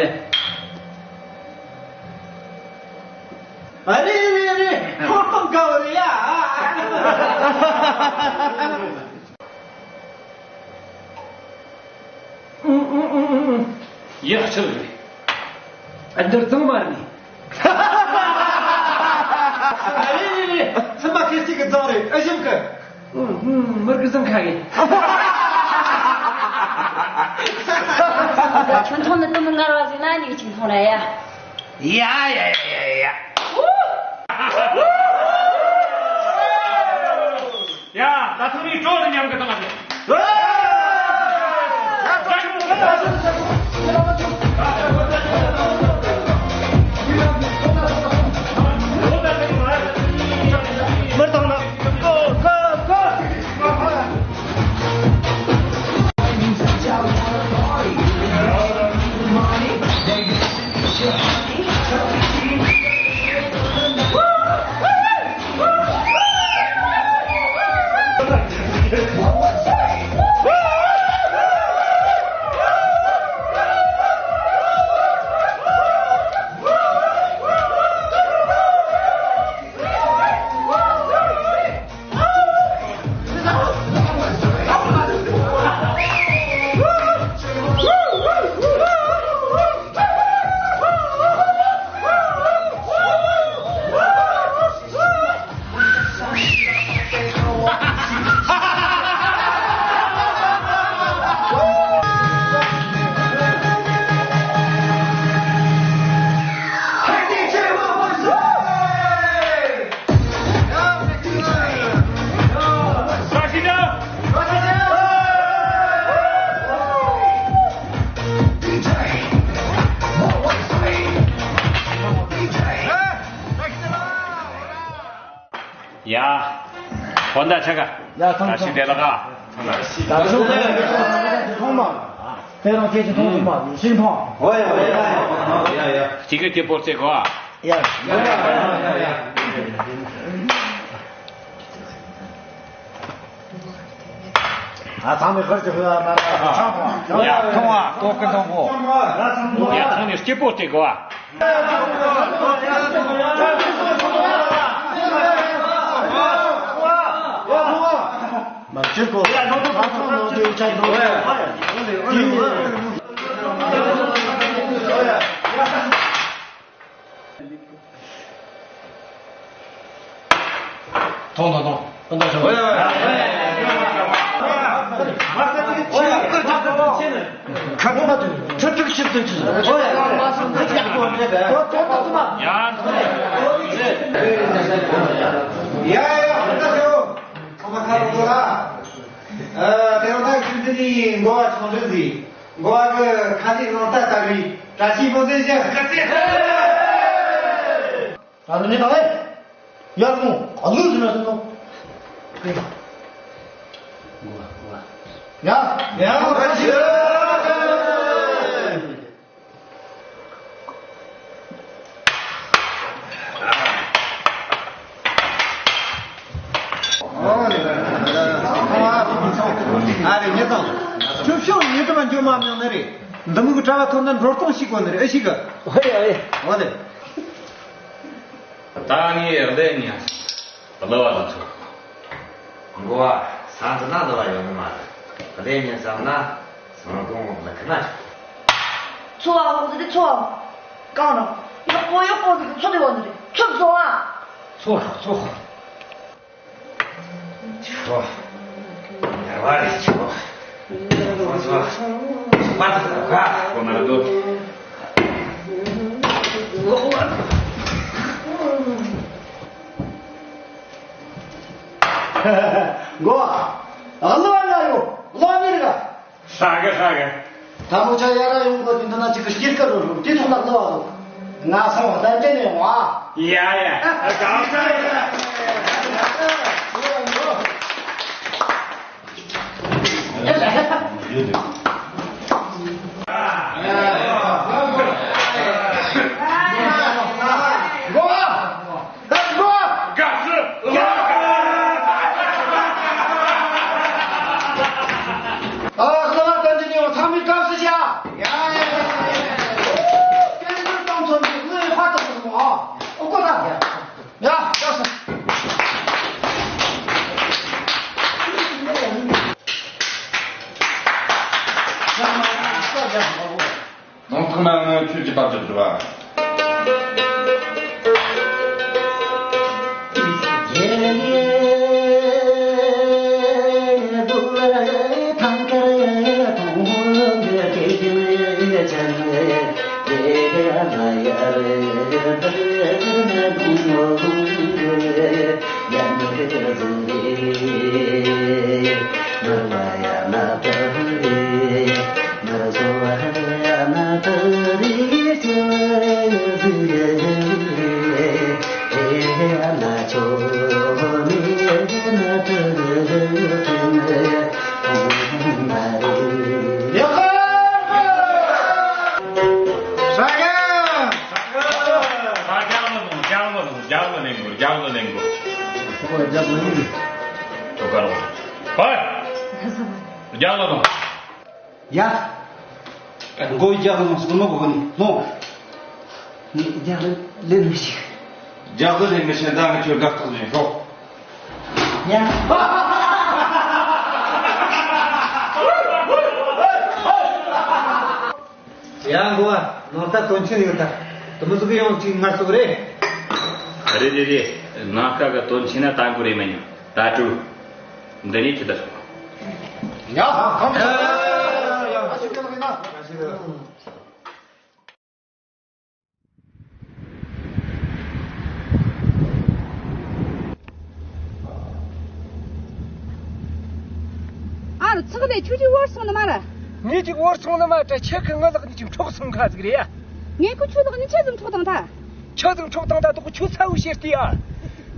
ཨ་རེ་རེ་རེ། ཁོ་སྟོང་དགའ་བ་རེད་ཡ། ཡག་ཤོས་རེད། ཨ་འདིར་གཙང་མ་རེད། ཨ་རེ་རེ་རེ། ཚིམ་པ་ཁེར་གཅིག་གི་གཙང་རེད། ཨ་ཞིམ་གི། ཨུ་ཧུམ། མི་རྒྱུ་ཟིང་ཁ་གི། ཁྱོད་མཐོང་ནི་དུ་མི་ངར་བ་ཟིག་ན་ནི་ཅིག་མཐོང་ར་ཡ། ཡ་ཡ་ཡ་ཡ། ཡ། ད་ཐུག་ནི་ཀྲོ་ནི་མཉམ་གི་བཏང་ཨ། ཡ། ཧོན་ད་ཆ་ག་ཡ་ཐང་ད་ཤི་དེ་ལ་ག་ད་ཤི་དེ་ལ་ག་ཐོང་མ། དེ་རང་ཁྱེད་ཀྱི་ཐོང་ཐོང་མ་ཤིང་ཐོང་། ཧོ་ཡ་ཧོ་ཡ་ཡ་ཡ། ཅི་གི་ཏི་པོ་ཙེ་གོ་ཨ། ཡ་ཡ་ཡ་ཡ། ཨ་ཚང་མས་ཧར་གྱི་ཧུ་ཨ་མ་ར་ཆང་ཐོང་ཡ་ཐོང་ཨ་ཏོག་ཀི་ཐོང་གོ། ཡ་ཐོང་ནས་སྐྱིད་པོ་སྟེར་གོ་ཨ། མ་སྐྱིད་གོ་ཡ་ནོ་ཏོ་ཁ་ཚང་ནོ་ཏོ་ཡ་ཆ་ནོ་ཡ། ཐོང་ཐོང་ཐོང་། ཨ་ད་ཞོག་ཁ་ཁ་ཁ་ཁ་ཁྲི་ཁྲི་ཁྲི་ཁྲི་ཁྲི། ཡ། ཡ་ཡ་ཡ། ཨ་ད་ཞོག་ཁ་མ་ཁ་ལོ་ལ། ཨ་དེ་རིང་ད་ཁྱོད་འདི་ནི་འགོ་བ་ཆུང་འདྲི་ཟིག་འགོ་བ་གི་ཁ་ལས་ནང་ལྟ་ལྟ་བུའི་བཀྲ་ཤིས་བུ་ཟེར་ཞིག་ད་ནི་མི་དང་ལས། ཡར་མོ་ཨ་ལུ་ཟིན་ན་ཟིན་ནོ། ཡ། ཡ་མོ་བཀྲ་ཤིས། ཨ་རེ་ཉེ་དང་། ཁྱོད་ཤོག་ཉེ་དུ་མ་འཇོ་མ་མྱང་ནི་རེད། འདི་མོ་གི་གྲྭ་བ་ཐོན་ན་འགྲོ་སྟངས་ཤིག་གོ་ནི་རེད་ཨེ་ཤིག་གི། ཨོ་ཡ་ཨེ། ཨོ་ལེ། ད་ངས་གླེ་ཉན་གླུ་བ་ལ་ཚོ། འགོ་བ་ས་འཛིན་ན་གླུ་བ་ཡོང་གི་མ་རེད། གླེ་ཉན་བསམ་ན་སང་དགོང་ལ་ཁི་ན་ཆོག་ཚོ་བ་འོག་ཟི་དེ་ཚོ་བ་གང་རུང་ཡག་པོ་ཡག་པོ་ཟི་གི་ཚོ་དེ་བ་ནི་རེད་ཚོ་བཟོ་བ། ཚོ་ཧ་ཚོ་ཧ། ཆོ། ཉར་བ་རེད་ཆོ། ཆོ་ཆོ། པ་ཏི་ཀ་ཀ་ཀོ་མ་ར་དོ། མགོ། ཨ་ལོ་ན་ཡོ། ལོ་ཉིར་ག་ཧྲ་གི་ཧྲ་གི། ད་མོ་ཆ་ཡ་ར་ཡོང་གོ་དེ་འདི་ན་ཅིག་གི་སྐྱིད་ཀ་རོ་རོ་དེ་ཐོག་ལ་ལོ་བ་ལོ། ང་སོང་བ་ད་འདྲེ་ནས་ཡོང་ཨ། ཡ་ཡ། གང་ས་ཡ། ནང་ཐག་མ་ངོ་ཆོས་ཀྱི་པར་ཅིག་འདུག་བ། རྒྱག་ལ་ལེན་དགོས། རྒྱག་ལ་ལེན་དགོས། རྒྱག་ལ་ལེན་དགོས། ཁོ་རྒྱག་ལ་ལེན་དགོས། ཁྱོ་ག་རོ། ཧོ། རྒྱག་ལ་ལོངས། ཡ། མགོ་རྒྱག་ལ་ལོངས་སོང་ནོ་གོ་ནི་ལོངས། ངས་རྒྱག་ལ་ལེན་མི་ཤེས། རྒྱག་ལ་ལེན་མི་ཤེས་ད་ངས་ཁྱོད་དགའ་རྟགས་ལེན་ཤོག་ཡ། ཡ་མགོ་བ། ནང་ལྟ་དོན་ཆེན་ཡོད་ད། དུ་མི་ཟུག་ཡང་ཅིག་ངར་སོག་རེད། རེད་རེད་རེད། ནང་ཁ་གི་དོན་ཆེན་ན་ལྟ་དགོས་རེད་མ་ཉན། ད་སྤྲུལ། འདི་ནས་ཁྱི་ད་སོང་། ཡ། གང་ཡ་ཡ་ཡ། ཨ་ཤི་ཀ་ལ་ཡིན་ན། ཨ་རུ་ཚག་ལས་ཁྱོད་ཀྱི་བོར་སོང་ནི་མ་ར། ངས་ཀྱི་བོར་སོང་ནི་མ་ཏྲ་ཁྱེད་ཀྱི་ངའི་ལག་ནས་ཀྱི་འཕྲོག་སོང་ཁ་ཟིག་རེད་ཡ། ངས་ཁོ་ཁྱོད་ལག་ནས་ཆི་ཟིག་འཕྲོག་བཏང་ཐལ། ཆི་ཟིག་འཕྲོག་བཏང་ཐལ་དུ་ཁོ་ཁྱོད་ཚ་བོ་བཤད་ལྟས་ཡ།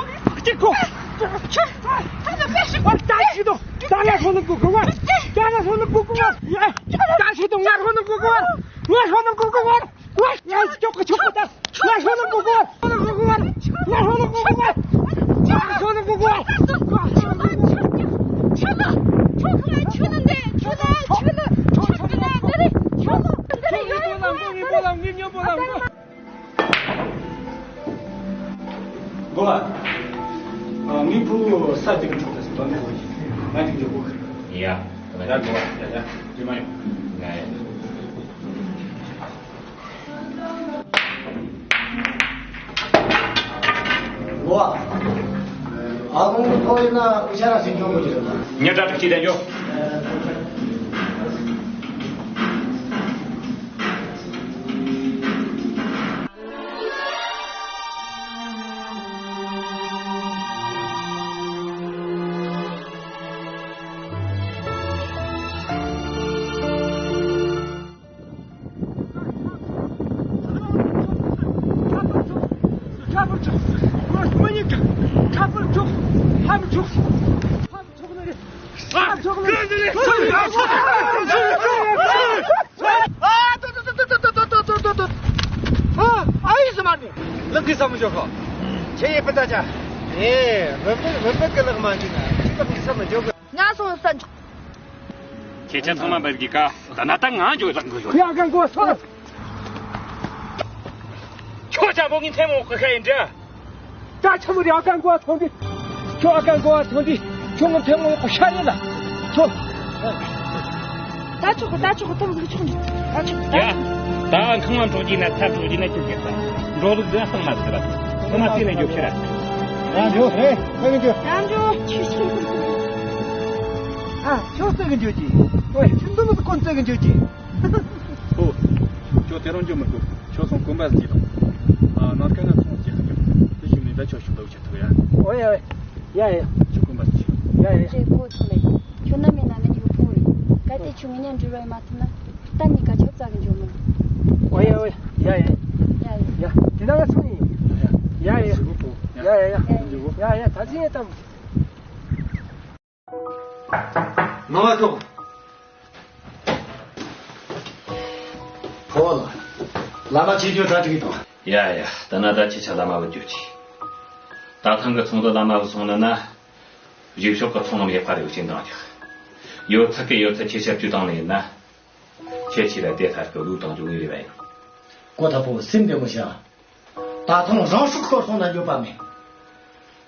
ཁྱོད་ཀྱི་ཁོ། ཁྱོད་ད་ད་ད་ཤི་དང་ད་ང་ཧོ་ནུ་གུ་གུ་བར། ད་ང་ཧོ་ནུ་གུ་གུ་བར། ད་ཤི་དང་ང་ཧོ་ནུ་གུ་གུ་བར། ང་ཧོ་ནུ་གུ་གུ་བར། ང་ང་ཅོག་ཅོག་ད། ང་ཧོ་ནུ་གུ་གུ་བར། ང་ཧོ་ནུ་གུ་གུ་བར། ང་ཧོ་ནུ་གུ་གུ་བར། ང་ཧོ་ནུ་གུ་གུ་བར། ཁྱོད་ལ་ཁྱོད་ལ་ཁྱོད་ལ་ཁྱོད་ལ་ཁྱོད་ལ་ཁྱོད་ལ་ཁྱོད་ལ། འགོ་བ། ངའི་བུ་ས་དེ་གི་ཕྲུག་ལ་དོན་དག་ཡོད་ཀྱི། ང་དེ་འཇོག་གོ་གི། ཡ། ཡ་འགོ་བ། ཡ་ཡ། དེ་མ་ཡོང་། ང་ཡ། འགོ་བ། ཨ་ཁུང་ཁོ་ཡིན་ན་ཨུ་ཤ་ར་སེང་ཆུང་གོ་གི་རེད་ན། ཉི་ཁྲི་དྲུག་ཅུ་དེ་འཇོག་ཨ་ཡིག་ཟ་མ་ནི་ལག་གི་ཟ་མ་ཞོག་ཁོ། ཁྱེད་ཡེ་པི་ད་ཅ། ཨེ་བུད་མེད་བུད་མེད་གི་ལག་མ་འཇུ་ན་ཅི་ལག་གི་ཟ་མ་འཇོག་གི། ང་སོང་ས་འཇོག་ཁྱེད་ཅག་ཚང་མ་འབར་གི་ཀ། ད་ན་ད་ང་འཇོག་ལག་གི་ཞོག་ཡ་གན་གོ་སོ། ཁྱོད་ཅག་པོ་ངའི་མཐེ་མོ་གི་ཁ་ཡིན་འདྲ། ད་ཆ་མོ་རེ་ཨ་ཀན་གོ་ཐོང་དི། ཁྱོད་ཨ་ཀན་གོ་ཐོང་དི། ཁྱོད་ངའི་ཐེ་མོ་གོ་ཤ་ཡིན་ལ། ཁྱོད། ད་ཆོག་གི། ད་ཆོག་གི། ཐུམ་གི་ཆོག་གི། ད་ཆོག་གི། ཡ། ད་ཁང་བ་འཕྲོག་གྱིན་ན་ཐབས་འཕྲོག་གྱིན་ན་ཁྱོད་ཀྱི་ད། འགྲོ་ལུགས་ཟེར་སྟངས་མ་ཟེར་ལ། ཁོ་མ་དེ་ནས་རྒྱོབ་ཤི་ར། ཡང་འགྲོ། ཧེ། ཁོ་གི་འགྲོ། ཡང་འགྲོ། ཁྱོད་ཤི། ཨ། ཁྱོད་རྩེ་གི་འགྱོ་གྱིས། ཨོ་ཡ། ཁྱོད་འདི་མོ་ཁོ་རྩེ་གི་འགྱོ་གྱིས། ཨོ། ཁྱོད་དེ་རང་འགྱོ་མི་དགོས། ཁྱོད་སོང་གོམ་པ་ཟིག་དང་། ཨ། ནང་ཁ་ན་ཚོང་རྒྱག་གི། དེ་ཞིག་ནས་ད་ཁྱོད་ཤུགས་ལ་བྱེད་ཐུབ་ཡ། ཨོ་ཡ། ཡ་ཡ། ཁྱོད་གོམ་པ་ཟིག་ཡ་ཡ། ཁྱེད་ཀོ་ཚོ་ལེ། ཁྱོད་ནམ་ཡིན་ན་ནི་ཡོད་པོ་རེད། གལ་ཏེ་ཁྱོད་ངེད་གཉིས་འབྲེལ་བ་ཡོད་མ་ཐུབ་ན། ད་ནི་ག་ཆོག་ཙག་གི་འགྱོ་མི། ཨོ་ཡ་ཨོ་ཡ། ཡ་ཡ། ཡ་ཡ། ཡ། དེ་ན་ང་སོང་ཡིན། ཡ་ཡ། ཡ་ཡ། ཡ་ཡ། ཡ་ཡ། ད་ཅི་ཡ་ད། ནང་ལ་ཤོག་ཕོ་བོ་ལགས། བླ་མ་ཆོས་སྐྱོང་གྲ་སྒྲིག་གི་དང་། ཡ་ཡ། ད་ན་ད་ཁྱེད་ཆ་བླ་མ་བུ་འགྱོ་ཅིག་ད་ཐང་གི་ཚོང་དུ་བླ་མ་བུ་སོང་ན་ན། རྗེས་ཕྱོགས་ཀྱི་ཚོང་ལམ་ཡག་པ་རེ་བ་ཅན་དང་ཀྱག་ཡོད་ཚད་ཀྱི་ཡོད་ཚད་ཁྱེད་ཆ་བཅུ་དང་ནས་ཡིན་ན། ཁྱེད་ཆེ་ལ་དེ་ཐར་གི་ལུགས་དང་འཇུག་ངེས་རེ་བ་ཡིན། ཀོ་ཐ་ཕོ་སེམས་བདེ་མོ་བྱ། ད་ཐང་རང་སྲོག་ཤོར་སོང་ན་འགྱོད་པ་མེད།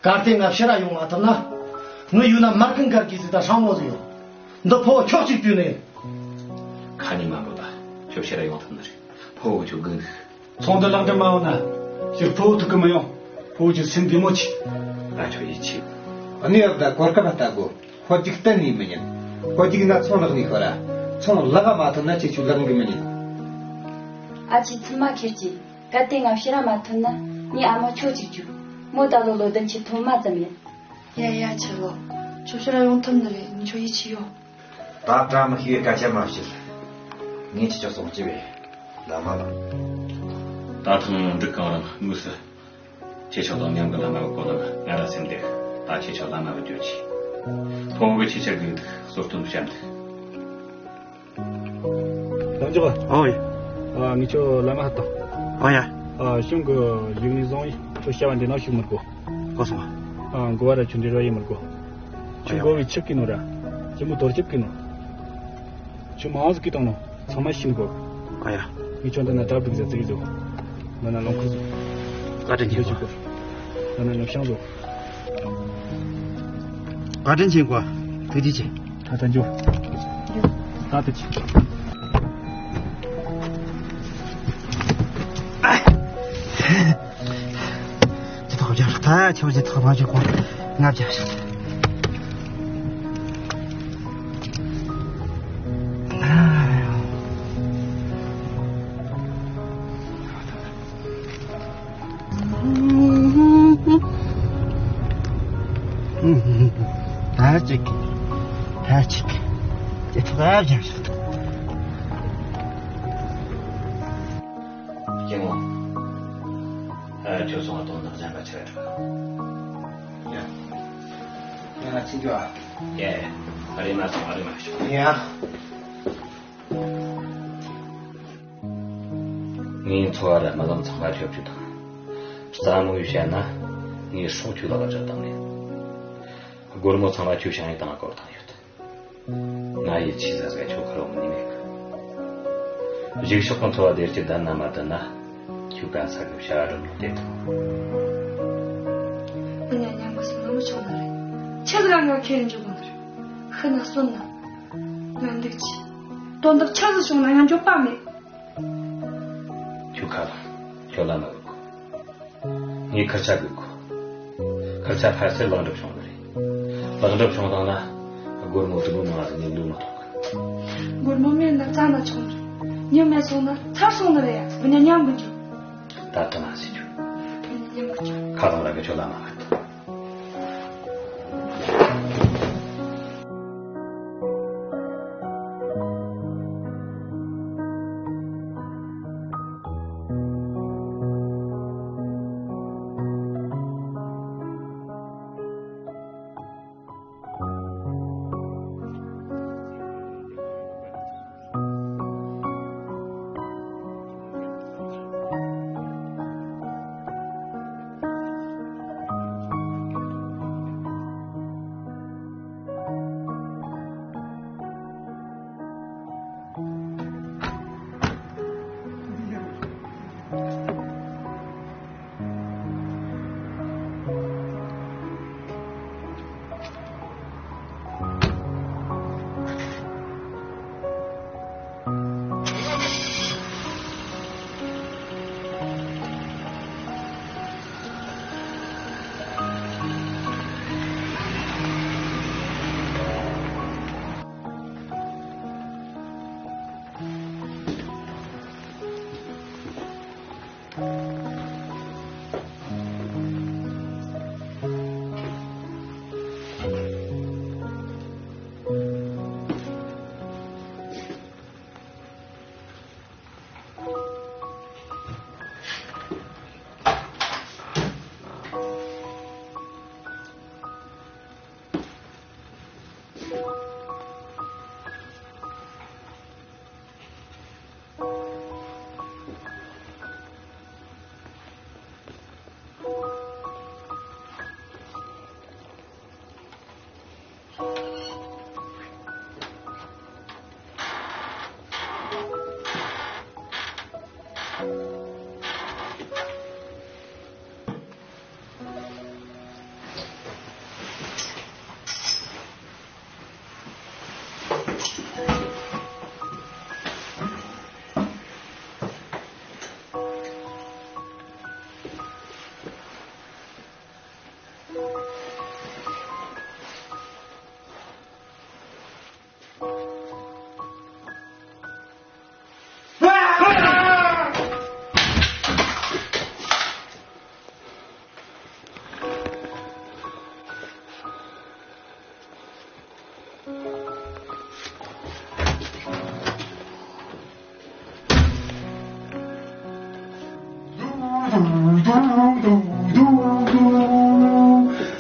གལ་ཏེ་ང་ཕྱིར་ར་ཡོང་མ་ཐུབ་ན། ངའི་ཡུལ་ན་མར་ཀུན་དཀར་གྱི་གཟི་དང་སྲང་མོ་ཟིག་ཡོད། འདི་ཕོ་ཁྱོག་ཅིག་བཏུས་ནས། ཁ་ཉིན་མ་འགོད་པ། ཁྱོད་ཕྱིར་ར་ཡོང་ཐུབ་ནི་རེད། ཕོ་བོ་ཁྱོད་སྒུག་འདུག་ཚོང་འདི་ལག་འདྲེན་མ་འོང་ན། ཕྱིར་ཕོ་བོ་ཐུག་གི་མི་ཡོང་། ཕོ་བོ་ཁྱོད་སེམས་བདེ་མོ་བྱོས། ང་ཁྱོད་ཡིད་ཆེས། གནས་བབ་དང་གོ་སྐབས་ལྟ་དགོས། ཕོ་རྒྱུག་གཏན་ནས་མི་ཉན། ཕོ་རྒྱུག་ན་ཚོང་ལག་ནས་ཤོར་ར། ཚོང་ལག་མ་ཐོན་ན་ཁྱེད་ཆོ་ལག་འགུལ་མི་ཉན། ཨ་ཅེ་ཚུལ་མ་ཁྱེར་གྱིས། གལ་ཏེ་ང་ཕྱིར་ར་མ་ཐོན་ན། ངའི་ཨ་མ་ཁྱོད་ཅིག་བཅུག་མོ་ད་ལོ་ལོ་བདུན་ཅུ་ཐོན་མ་ཙམ་ཡིན། ཡ་ཡ་ཆེ་ལོ། ཁྱོད་ཕྱིར་ར་ཡོང་ཐུབ་ནི་རེད། ངས་ཁྱོད་ཡིད་ཆེས་ཡོད། ད་བཀྲ་མི་ཤིས་པའི་སྐད་ཆ་མ་བཤད། ངས་ཁྱེད་ཆོ་སོང་ཅི་བས། བླ་མ་ལགས། ད་ཐང་འབྲུག་གང་རང་དངོས་སུ། ཁྱེད་ཆོ་དང་མཉམ་གི་བླ་མ་བུ་གོ་ལ་ང་ར་སེམས་བདེ། ད་ཁྱེད་ཆོ་བླ་མ་བུ་འགྱོ་ཅིག་ཕོ་བོ་གི་ཁྱེད་ཆ་སྒུག་འདུག་གསོལ་སྟོན་བཤད་འདུག་ལམ་འཇོག་ཨོ་ཡ། ཨ་ངས་ཁྱོད་བླ་མ་ཧ་ཏོ། ཨོ་ཡ། ཨ་གཞུང་གི་ཡིག་ནས་བཟུང་ཡིན། ཁྱོད་བྱ་བ་འདི་ནང་ཞུགས་མི་དགོས། གོ་སོང་ཨ། ཨ་འགོ་བ་ར་ཁྱོད་འབྲེལ་བ་ཡེ་མི་དགོས། ཁྱོད་འགོ་བའི་ཆིབས་ཀྱི་ནོ་ར། ཅི་མོ་དོར་ཆིབས་ཀྱི་ནོ། ཁྱོད་མང་ཟིག་གི་བཏང་ནོ་ཚང་མ་ཤེས་དགོས། ཨོ་ཡ། ངས་ཁྱོད་འདི་ན་གྲ་སྒྲིག་ཟ་ཟེར་གི་འདུག་ན་ན་ལོང་ཁུ་ཟུག་བཀའ་དྲིན་ཆེ་གོ། ན་ན་ནུབ་བྱང་ཟུག་བཀའ་དྲིན་ཆེ་གོ། ཐུགས་རྗེ་ཆེ། ད་ད་འཇུ། ད་ད་ཆེ། ཅི་ཐོག་བརྒྱབ་ཤག་ད་ཁྱོད་ཅི་ཐོག་མ་བརྒྱབ་གོ། ང་བརྒྱབ་ཤག་ད་ཅིག་ད་ཅིག་ཅི་ཐོག་བརྒྱབ་ཤག་སྐྱེ་བོ། ཨ། ཁྱོད་སོང་བ་དོན་དག་གཞན་པ་ཆེ་བ་འགྲོ། ཡ། ཡ་ང་ཕྱིན་རྒྱུ་ཨ། ཡ་ཡ། ཨ་རེ་མ་སོང་ཨ་རེ་མ་ཤོག་ཡ། ངའི་འཚོ་བ་ར་རྨི་ལམ་ཚང་མ་ཁྱོད་བཅུག་དང་། རྩ་མོ་ཡིས་བཤད་ན། ངའི་སྲོག་ཁྱོད་ལག་བཅག་བཏང་ནས། སྒོར་མོ་ཚང་མ་ཁྱོད་ཞང་ཡིག་དང་བསྐུར་བཏང་ཡོད། ང་ཡིད་ཆེས་ཟ་ཟ་ཁྱོད་ཁ་ལོ་མི་ནི་མེད་གི། གཞུག་ཕྱོགས་ཀྱི་འཚོ་བ་བདེ་སྐྱིད་ལྡན་ན་མ་ལྡན་ན། ཁྱོད་ག་ས་གི་བྱ་བ་སྒྲུབ་ནོ་བལྟས་ཐུབ། ང་མཉམ་གི་སོང་ན་མི་ཆོག་ནི་རེད། ཆི་ཟིག་ག་ང་ཁྱེར་འཇུག་གི་ནི་རེད། ཤི་ན་གསོན་ན། ང་འདུག་ཅི། དོན་དག་ཆི་ཟིག་བྱུང་ན་ང་འགྱོད་པ་མེད། ཁྱོད་ཁ་ལོ། ཁྱོད་ལ་མ་དགོས་གོ། ངས་ཁུར་ཆ་དགོས་གོ། ཁུར་ཆ་ཕར་ཚུར་ལེགས་འགྲུབ་བྱུང་ནི་རེད། ལེགས་འགྲུབ་བྱུང་བཏང་ན། སྒོར་མོ་དྲུག་མོ་མང་ང་ཟིག་ངས་ལོས་མ་ཐོགས་གི། སྒོར་མོ་མེད་ན་རྩ་ན་ཆོག་ནི་རེད། མྱི་མེད་སོང་ན་ཚར་སོང་ནི་རེད་ཡ། མི་ཉན་མཉམ་གི་འཇུག་ད་དུ་མ་ཟེར་རྒྱུ། མི་ཉན་མཉམ་གི་འཇུག་ཁ་ལོང་ར་གི་ཁྱོད་ལ་མ་ཕན་ཐོགས།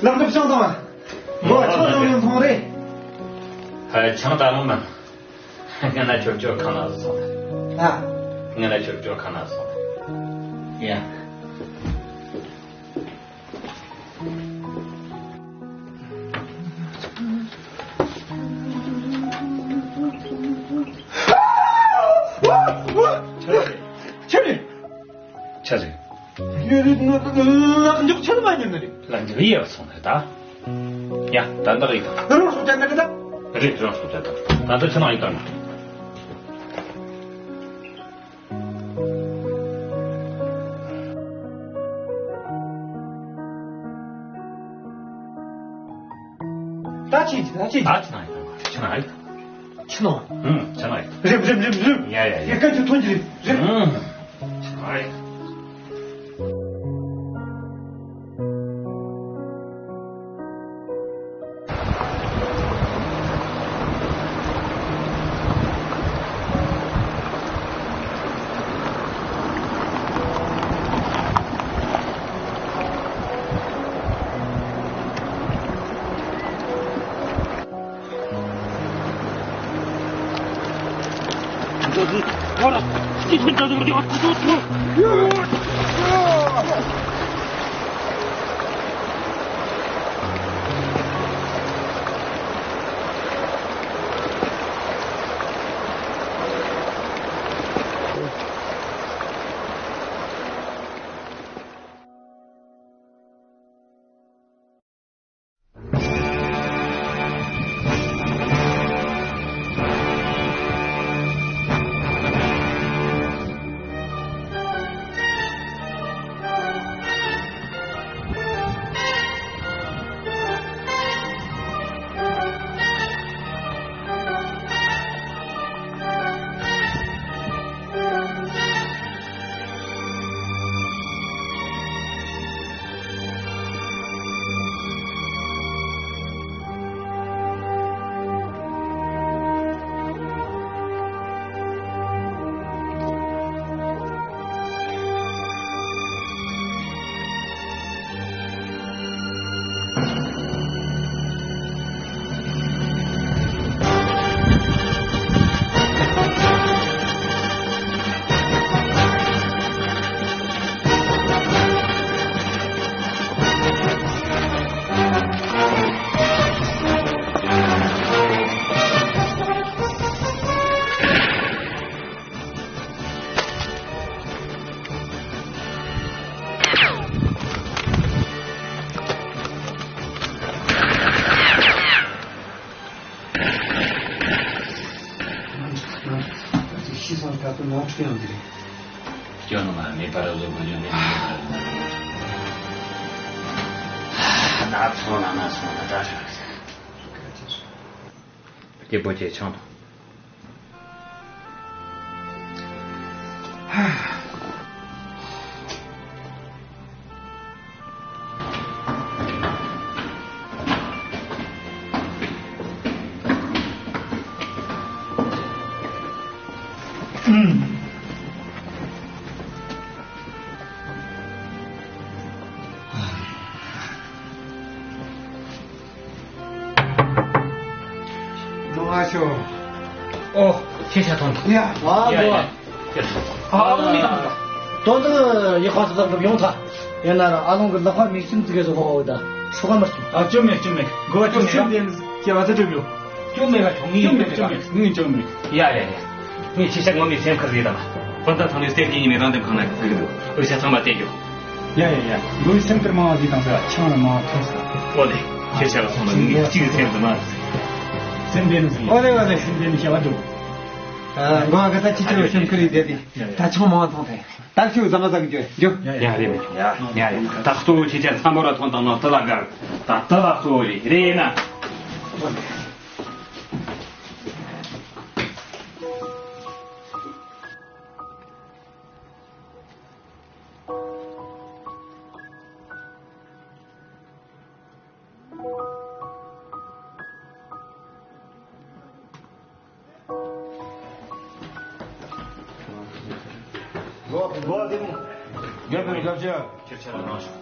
ལག་འདེབས་བྱུང་དང་། མགོ་ཆོ་ཡོང་ཡོང་མཐོང་རེད། ཧ་ཆང་ད་རུང་མིན། ང་ན་ཆོ་ཆོ་ཁ་ན་སོང་། ཨ། ང་ན་ཆོ་ཆོ་ཁ་ན་སོང་། ཡ། ཆི་རེད། ཆི་རེད། ལག་འཇོག་ཆི་ལ་མ་ཉན་ནི་རེད། ལག་འཇོག་ཡས་སོང་ནས་ད། ཡ་ད་འདག་ཡིག་ད། རང་སོ་ཅན་ནི་ད། རེད་རང་སོ་ཅན་ད། ད་ད་ཆི་ན་ཡིག་ད་ན། ད་ཅི་ཅི་ད་ཅི་ཅི། ད་ཆི་ན་ཡིག་ད་ཆི་ན་ཡིག་ད། ཆི་ན། ཨུམ་ཆི་ན་ཡིག་ད། རེམ་རེམ་རེམ་རེམ། ཡ་ཡ་ཡ། ཡ་ཀ་ཅི་ཐོན་ཅི་རེད་རེམ། ཨུམ་ཆི་ན་ཡིག་ད། ཤི་སོང་། ད་དུང་ནང་ཁྲིད་ཡོང་གི་རེད། སྐྱོ་ནོ་མ་མེད་པར་བཟོ་དགོས་རྒྱུ་མེད་མེད་པར། ད་ཚོང་ལ་ན་སོང་ན་ད་ཧྲ་ཧྲ། སྐྱིད་པོ་ཅེ་ཆང་དང་། ནོ་ཨ་ཤོ། ཨོ། ཁྱེད་ཆ་ཐོན། ཡ། ཨ་ཡ་ཡ། ཨ་ལོ་མི་དང་། དོན་དུ་ཡག་པ་ཚོ་དང་ཡོང་ཐལ། ཡིན་ན་ར་ཨ་ལོང་གི་ལག་པ་མིག་ཅུང་ཙི་གེ་བཟོ་གོ་བ་འོ་ད་ཧྲུག་ག་མར་སོང་། ཨ་ཅོ་མེ་ཅོ་མེ་གོ་བ་ཅོ་མེ་ཡ། སེམས་ལྡན་སྐྱེ་བ་ཚ་གྲུབ་ཡོད། ཅོ་མེ་ག་ཆོང་ངི་ཅོ་མེ་ཅོ་མེ་ངི་ཅོ་མེ། ཡ་ཡ་ཡ། ངས་ཁྱེད་ཆ་ངོ་མའི་སེམས་ཁུར་ཟིག་དང་། དཔོན་ད་ཚང་མས་སྟེར་གྱི་ཡིན་ནས་རང་འདེམས་ཁང་ན་གི་འདུག་འོས་ཤ་ཚང་མ་སྟེར་རྒྱུ། ཡ་ཡ་ཡ། མགོའི་སེམས་ཁུར་མང་བ་ཟིག་དང་ཟེར་བ་ཆང་ལ་མང་བ་ཐོན་ས། ཨོ་ལེ། ཁྱེད་ཆ་ལ་སོང་ན་ངས་གཅིག་སེམས་སུ་མ་ཟིག་སེམས་ལྡན་ཟིག་ཨོ་ལེ་ཨོ་ལེ། སེམས་ལྡན་བྱ་བ་འདུག་ཨ། མགོ་ག་ད་ཅི་ཅི་སེམས་ཁུར་ཡིན་དེ་དེ། ད་ཆང་མང་བ་ཐོན་ཐལ། ད་ཁྱོད་ཟ་མ་ཟ་གི་འགྱོ་འགྱོ། ཡ་རེད་མེད། ཡ་ཡ་ཡ། ད་གཙོ་བོ་ཁྱེད་ཆ་ཚ་མོ་ར་ཐོན་དང་ནོ་དེ་ལ་དགའ། ད་དེ་ལ་གཙོ་བོ་རེད་རེད་ན། ལོ་ལོ་དེ་མོ། རྒྱབ་ནས་རྒྱབ་ཆ། ཁྱེར་ཆ་ལ་ནང་ཞོག་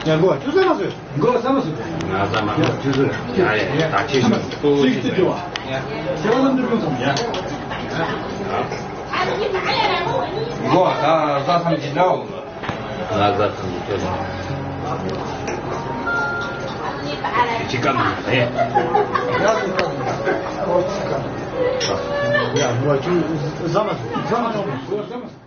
ཡ་མགོ་བ་ཅུ་ས་མ་ཟོས། མགོ་བ་ས་མ་ཟོས། ང་ས་མ་ཟོས། ཅུ་ས་ཡ་ཡ་ད་ཁྱེད་ཤི་ཏུ་ཅི་ཅི་ཅི་བ། ཡ་ཟེར་བ་ལམ་དུ་རྒྱུ་ཙམ་ཡ། མགོ་བ་ད་ཟ་ཐམ་ཅི་འདྲ་འོང་། ང་ཟ་ཐམ་ཅི་འདྲ་འོང་། ཅི་ཀ་མ་རེད། ཡ་ཟ་ཀ་མ་ཡ་མགོ་བ་ཅུ་ས་མ་ཟོས། ས་མ་ཟོས། མགོ་བ་ས་མ་ཟོས།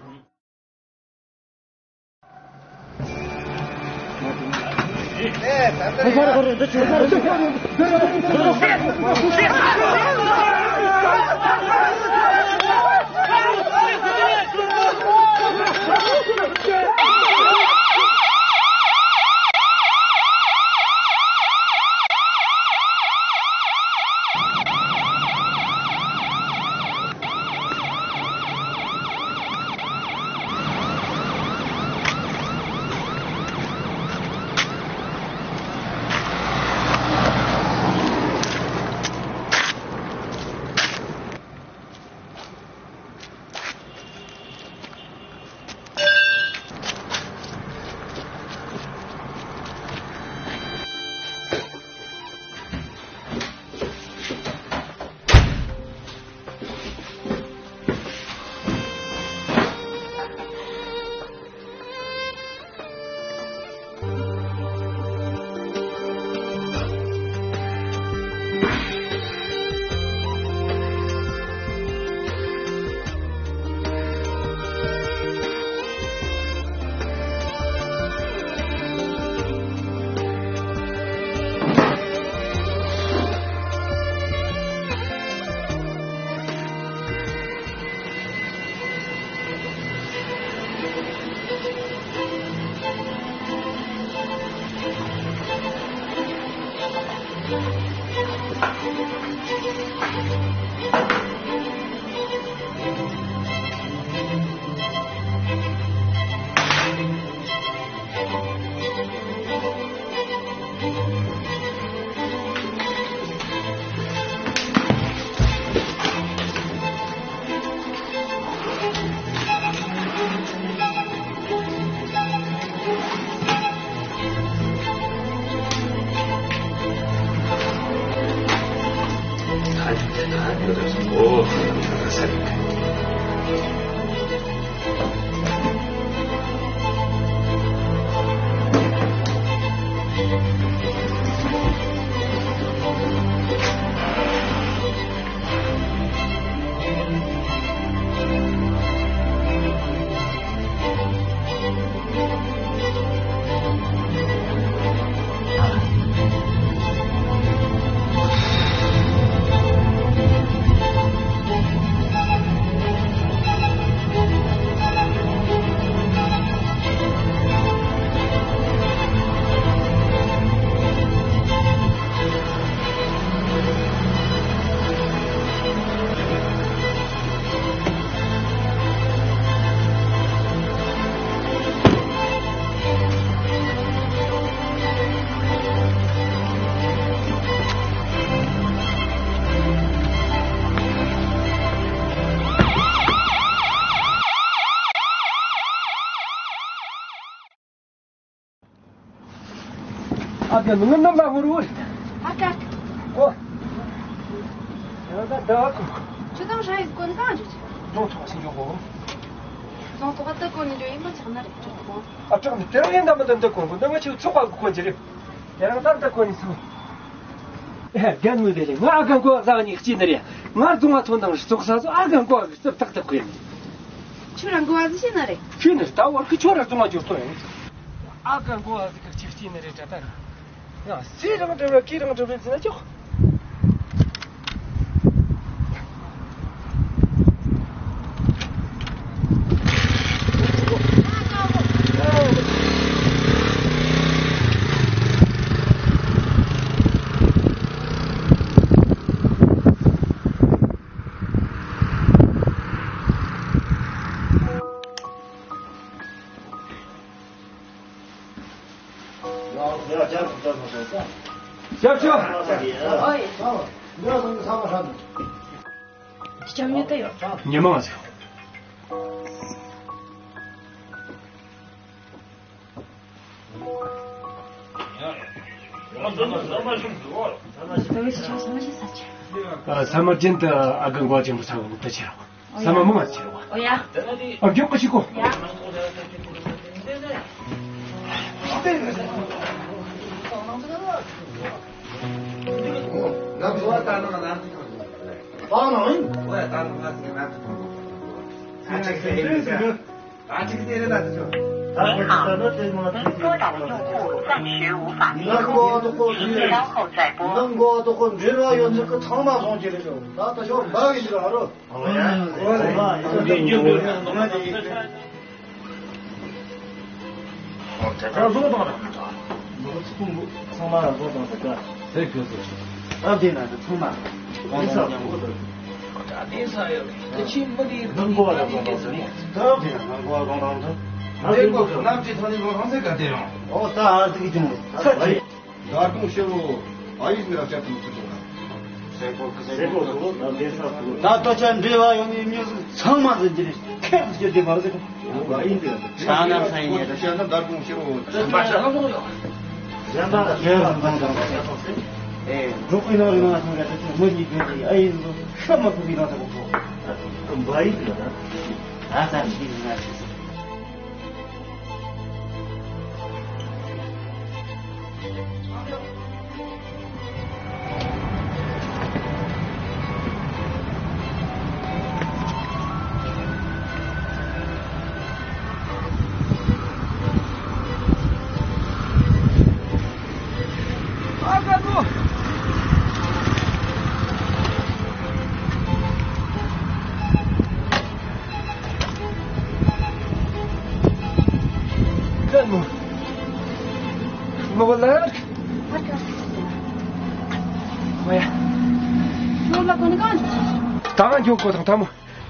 ཨ་ཀ་ནུ་ནམ་ལ་ཧུར་ཧུར། ཨ་ཀ། ཨོ། ཡང་ད་ད་ཁུ། ཁྱོད་དང་ཧྲ་ཡི་གོན་གང་འཇུ་ཆི། རྫོང་ཐོག་སེང་ཇོ་གོ། རྫོང་ཐོག་ད་གོན་ནི་འཇུ་ཡིན་པ་ཆགས་ན་རེད་ཁྱོད་གོ། ཨ་ཀྲག་ནི་དེ་རིང་ཡིན་ད་མི་འདི་འདི་གོན་གོ་འདི་ང་ཆུ་ཚོགས་པ་གོན་གྱི་རེད། དེ་རིང་ད་འདི་གོན་ནི་སོང་། ཨེ་རྒན་མོ་དེ་ལས་ང་ཨ་ག་མགོ་བཟའ་ནི་གཅིག་ནི་རེད། ང་རྫོང་ང་ཐོན་དང་ཚོགས་ས་སོ་ཨ་ག་མགོ་བཟའ་ཏག་ཏག་གོན། ཁྱོད་རང་གོ་བ་ཟི་ཤེས་ན་རེད། ཤེས་ནི་ད་བར་གི་ཁྱོད་ར་རྫོང་ང་འབྱོར་ཐོན་ཡོང་། ཨ་ག་མགོ་བ་ཟི་གི་གཅིག་གཅིག་ནི་རེད་ད་ད། ཡང་སི་རང་འགྲིམ་ར་ཀི་རང་འགྲིམ་ར་ཟི་ན་ཅོག་ཞབས་ཞུ། ཉི་མ་ཟིག་ཨ། ས་མ་རྒྱུན་དུ་ཨ་གི་འགོ་ཆེན་པོ་ཚ་བོ་ད་ཆེ་རོ། ས་མ་མང་ང་ཆེ་རོ། ཨོ་ཡ། ཨ་མགྱོགས་གི་ཤི་གོ། ཡ།您拨打的用户暂时无法接听。稍后再拨。ཚང་མ་ལ་བཟོ་དང་ཟེར་ག་ཟེར་གྱི་ཟེར། སྟབས་བདེ་ན་ཚང་མ་གང་ཟག་ཉམས་པོ་དང་། ད་དེ་ས་ཡོད་རེད། ད་ཕྱི་མི་རིགས་ནང་གོ་བ་ལ་བཟོ་དང་ཟེར་ནས། སྟབས་བདེ་ན་ནང་གོ་བ་གང་དང་ཟེར། ཨ་ཟེར་གོ་ཟེར། གནམ་གྱི་ཐོག་ནས་ལོ་ཧང་ཟེར་ག་དེ་ཡང་། ཨོ་ད་ཨ་ཟིག་གི་ཅུང་ས་ཆེ། མདང་དགོང་ཕྱི་དྲོ་ཨ་ཡིག་ནས་ར་བཅར་དུ་མི་ཚུད་དོ། ཟེར་གོ་གི་ཟེར་གོ་གི། ད་ལྟ་ཆ་འབྲེལ་བ་ཡོད་ནི་མྱི་ཟིག་ཚང་མ་ཟིག་འདི་ནས་ཁེར་དུ་སྐྱོད་དེ་མ་རེད་ཟེར་གོ། ཨ་ཡིན་དེ། ད་ནམ་ས་ཡིན་ཡ། ད་བཤད་ན་མདང་དགོང་ཕྱི་དྲོ་ཚན་པ་ཤ་ལ་ལོག་ཡོད། གཞན་པ་ལ་ཁེར་དུ་འདང་དང་ཟེར་གོ་ཟེར། ཨེ་འབྲོག་པའི་ནང་རིང་ལ་སོང་ར་ད་ཚོ་མི་གཉིས་སྐྱོད་དེ་ཨ་ཡིན་ཟིག་ཤ་མ་ཕུག་གི་ན་ད་གོ་ཚོ། ཨ་ཡིན་དེ། ད་ད་ཤི་ཟིག་ན་ཤི་ཟིག་ལ་ལ། ད་ང་འཇོག་གོ་དང་ཐ་མོ།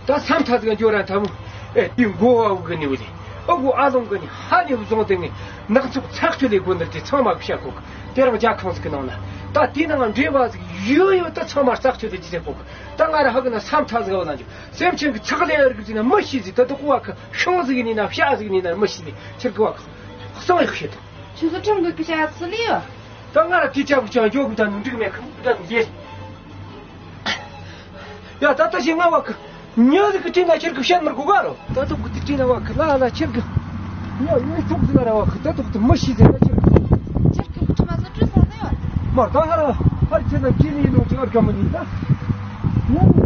ད་སམ་ཐ་ཟིག་འཇོག་ར་ཐ་མོ། ཨེ་དེ་མགོ་བ་གི་ནི་བུ་ལི། ཨ་གོ་ཨ་ལོང་གི་ནི་ཧ་ནི་བུ་བཟུང་དེ་ནི་ནག་ཚུགས་ཚགས་ཆུ་ལས་གོ་ནི་དེ་ཚང་མ་བཤད་གོ་གི། དེ་རང་རྒྱ་ཁང་ཟིག་གི་ནང་ན་ད་དེ་ནང་འདྲེ་བ་ཟིག་ཡོད་ཡོད་ད་ཚང་མ་ཚགས་ཆུ་ལས་ཅི་ཟེར་གོ་གི། ད་ང་ར་ཧ་གི་ན་སམ་ཐ་ཟིག་བ་ན་འཇོག་སེམས་ཅན་གྱི་ཚགས་ལས་ཨར་གི་ཟིག་ན་མི་ཤི་ཟིག་ད་དུ་ཀུ་བ་གི་ཤིང་ཟིག་ནི་ན་བྱ་ཟིག་ནི་ན་མི་ཤི་ནི་ཁྱེར་གི་བ་གི་གསང་ཡག་ཤེས་དང་། ཁྱོད་ཚོ་ཁྲིམས་འགལ་གི་བྱ་ཚུལ་ལས་ཡོད། ད་ང་ར་དེ་ཅག་གི་ཅང་འཇོག་གི་ད་ནི་འགྲིག་མེད་གི་ད་ནི་ཡེ། ཡ་ད་ལྟ་ཞིག་ང་བ་གི་མྱི་ཟིག་གི་དྲིན་ལ་ཁྱེར་གི་བཤད་མི་དགོས་ག་རོ། ད་ཐུག་གི་དེ་དྲིན་ལ་བ་གི་ལ་ལ་ཁྱེར་གི། ཡ་ཡོད་ཆོག་ཟིག་ང་ར་བ་གི་ད་ཐུག་ཏུ་མི་ཤི་ཟིག་ད་ཁྱེར་གི། ཁྱེར་གི་ཁྲི་མ་ཟིག་བྲོས་ས་ཟིག་ཡོད། མ་ད་ཧ་ར་ཧ་ར་ཁྱེད་ལ་ཁྱེད་ནི་ཡིན་ནོ་ཅི་ཨར་ག་མི་ཡིན་ད། ང་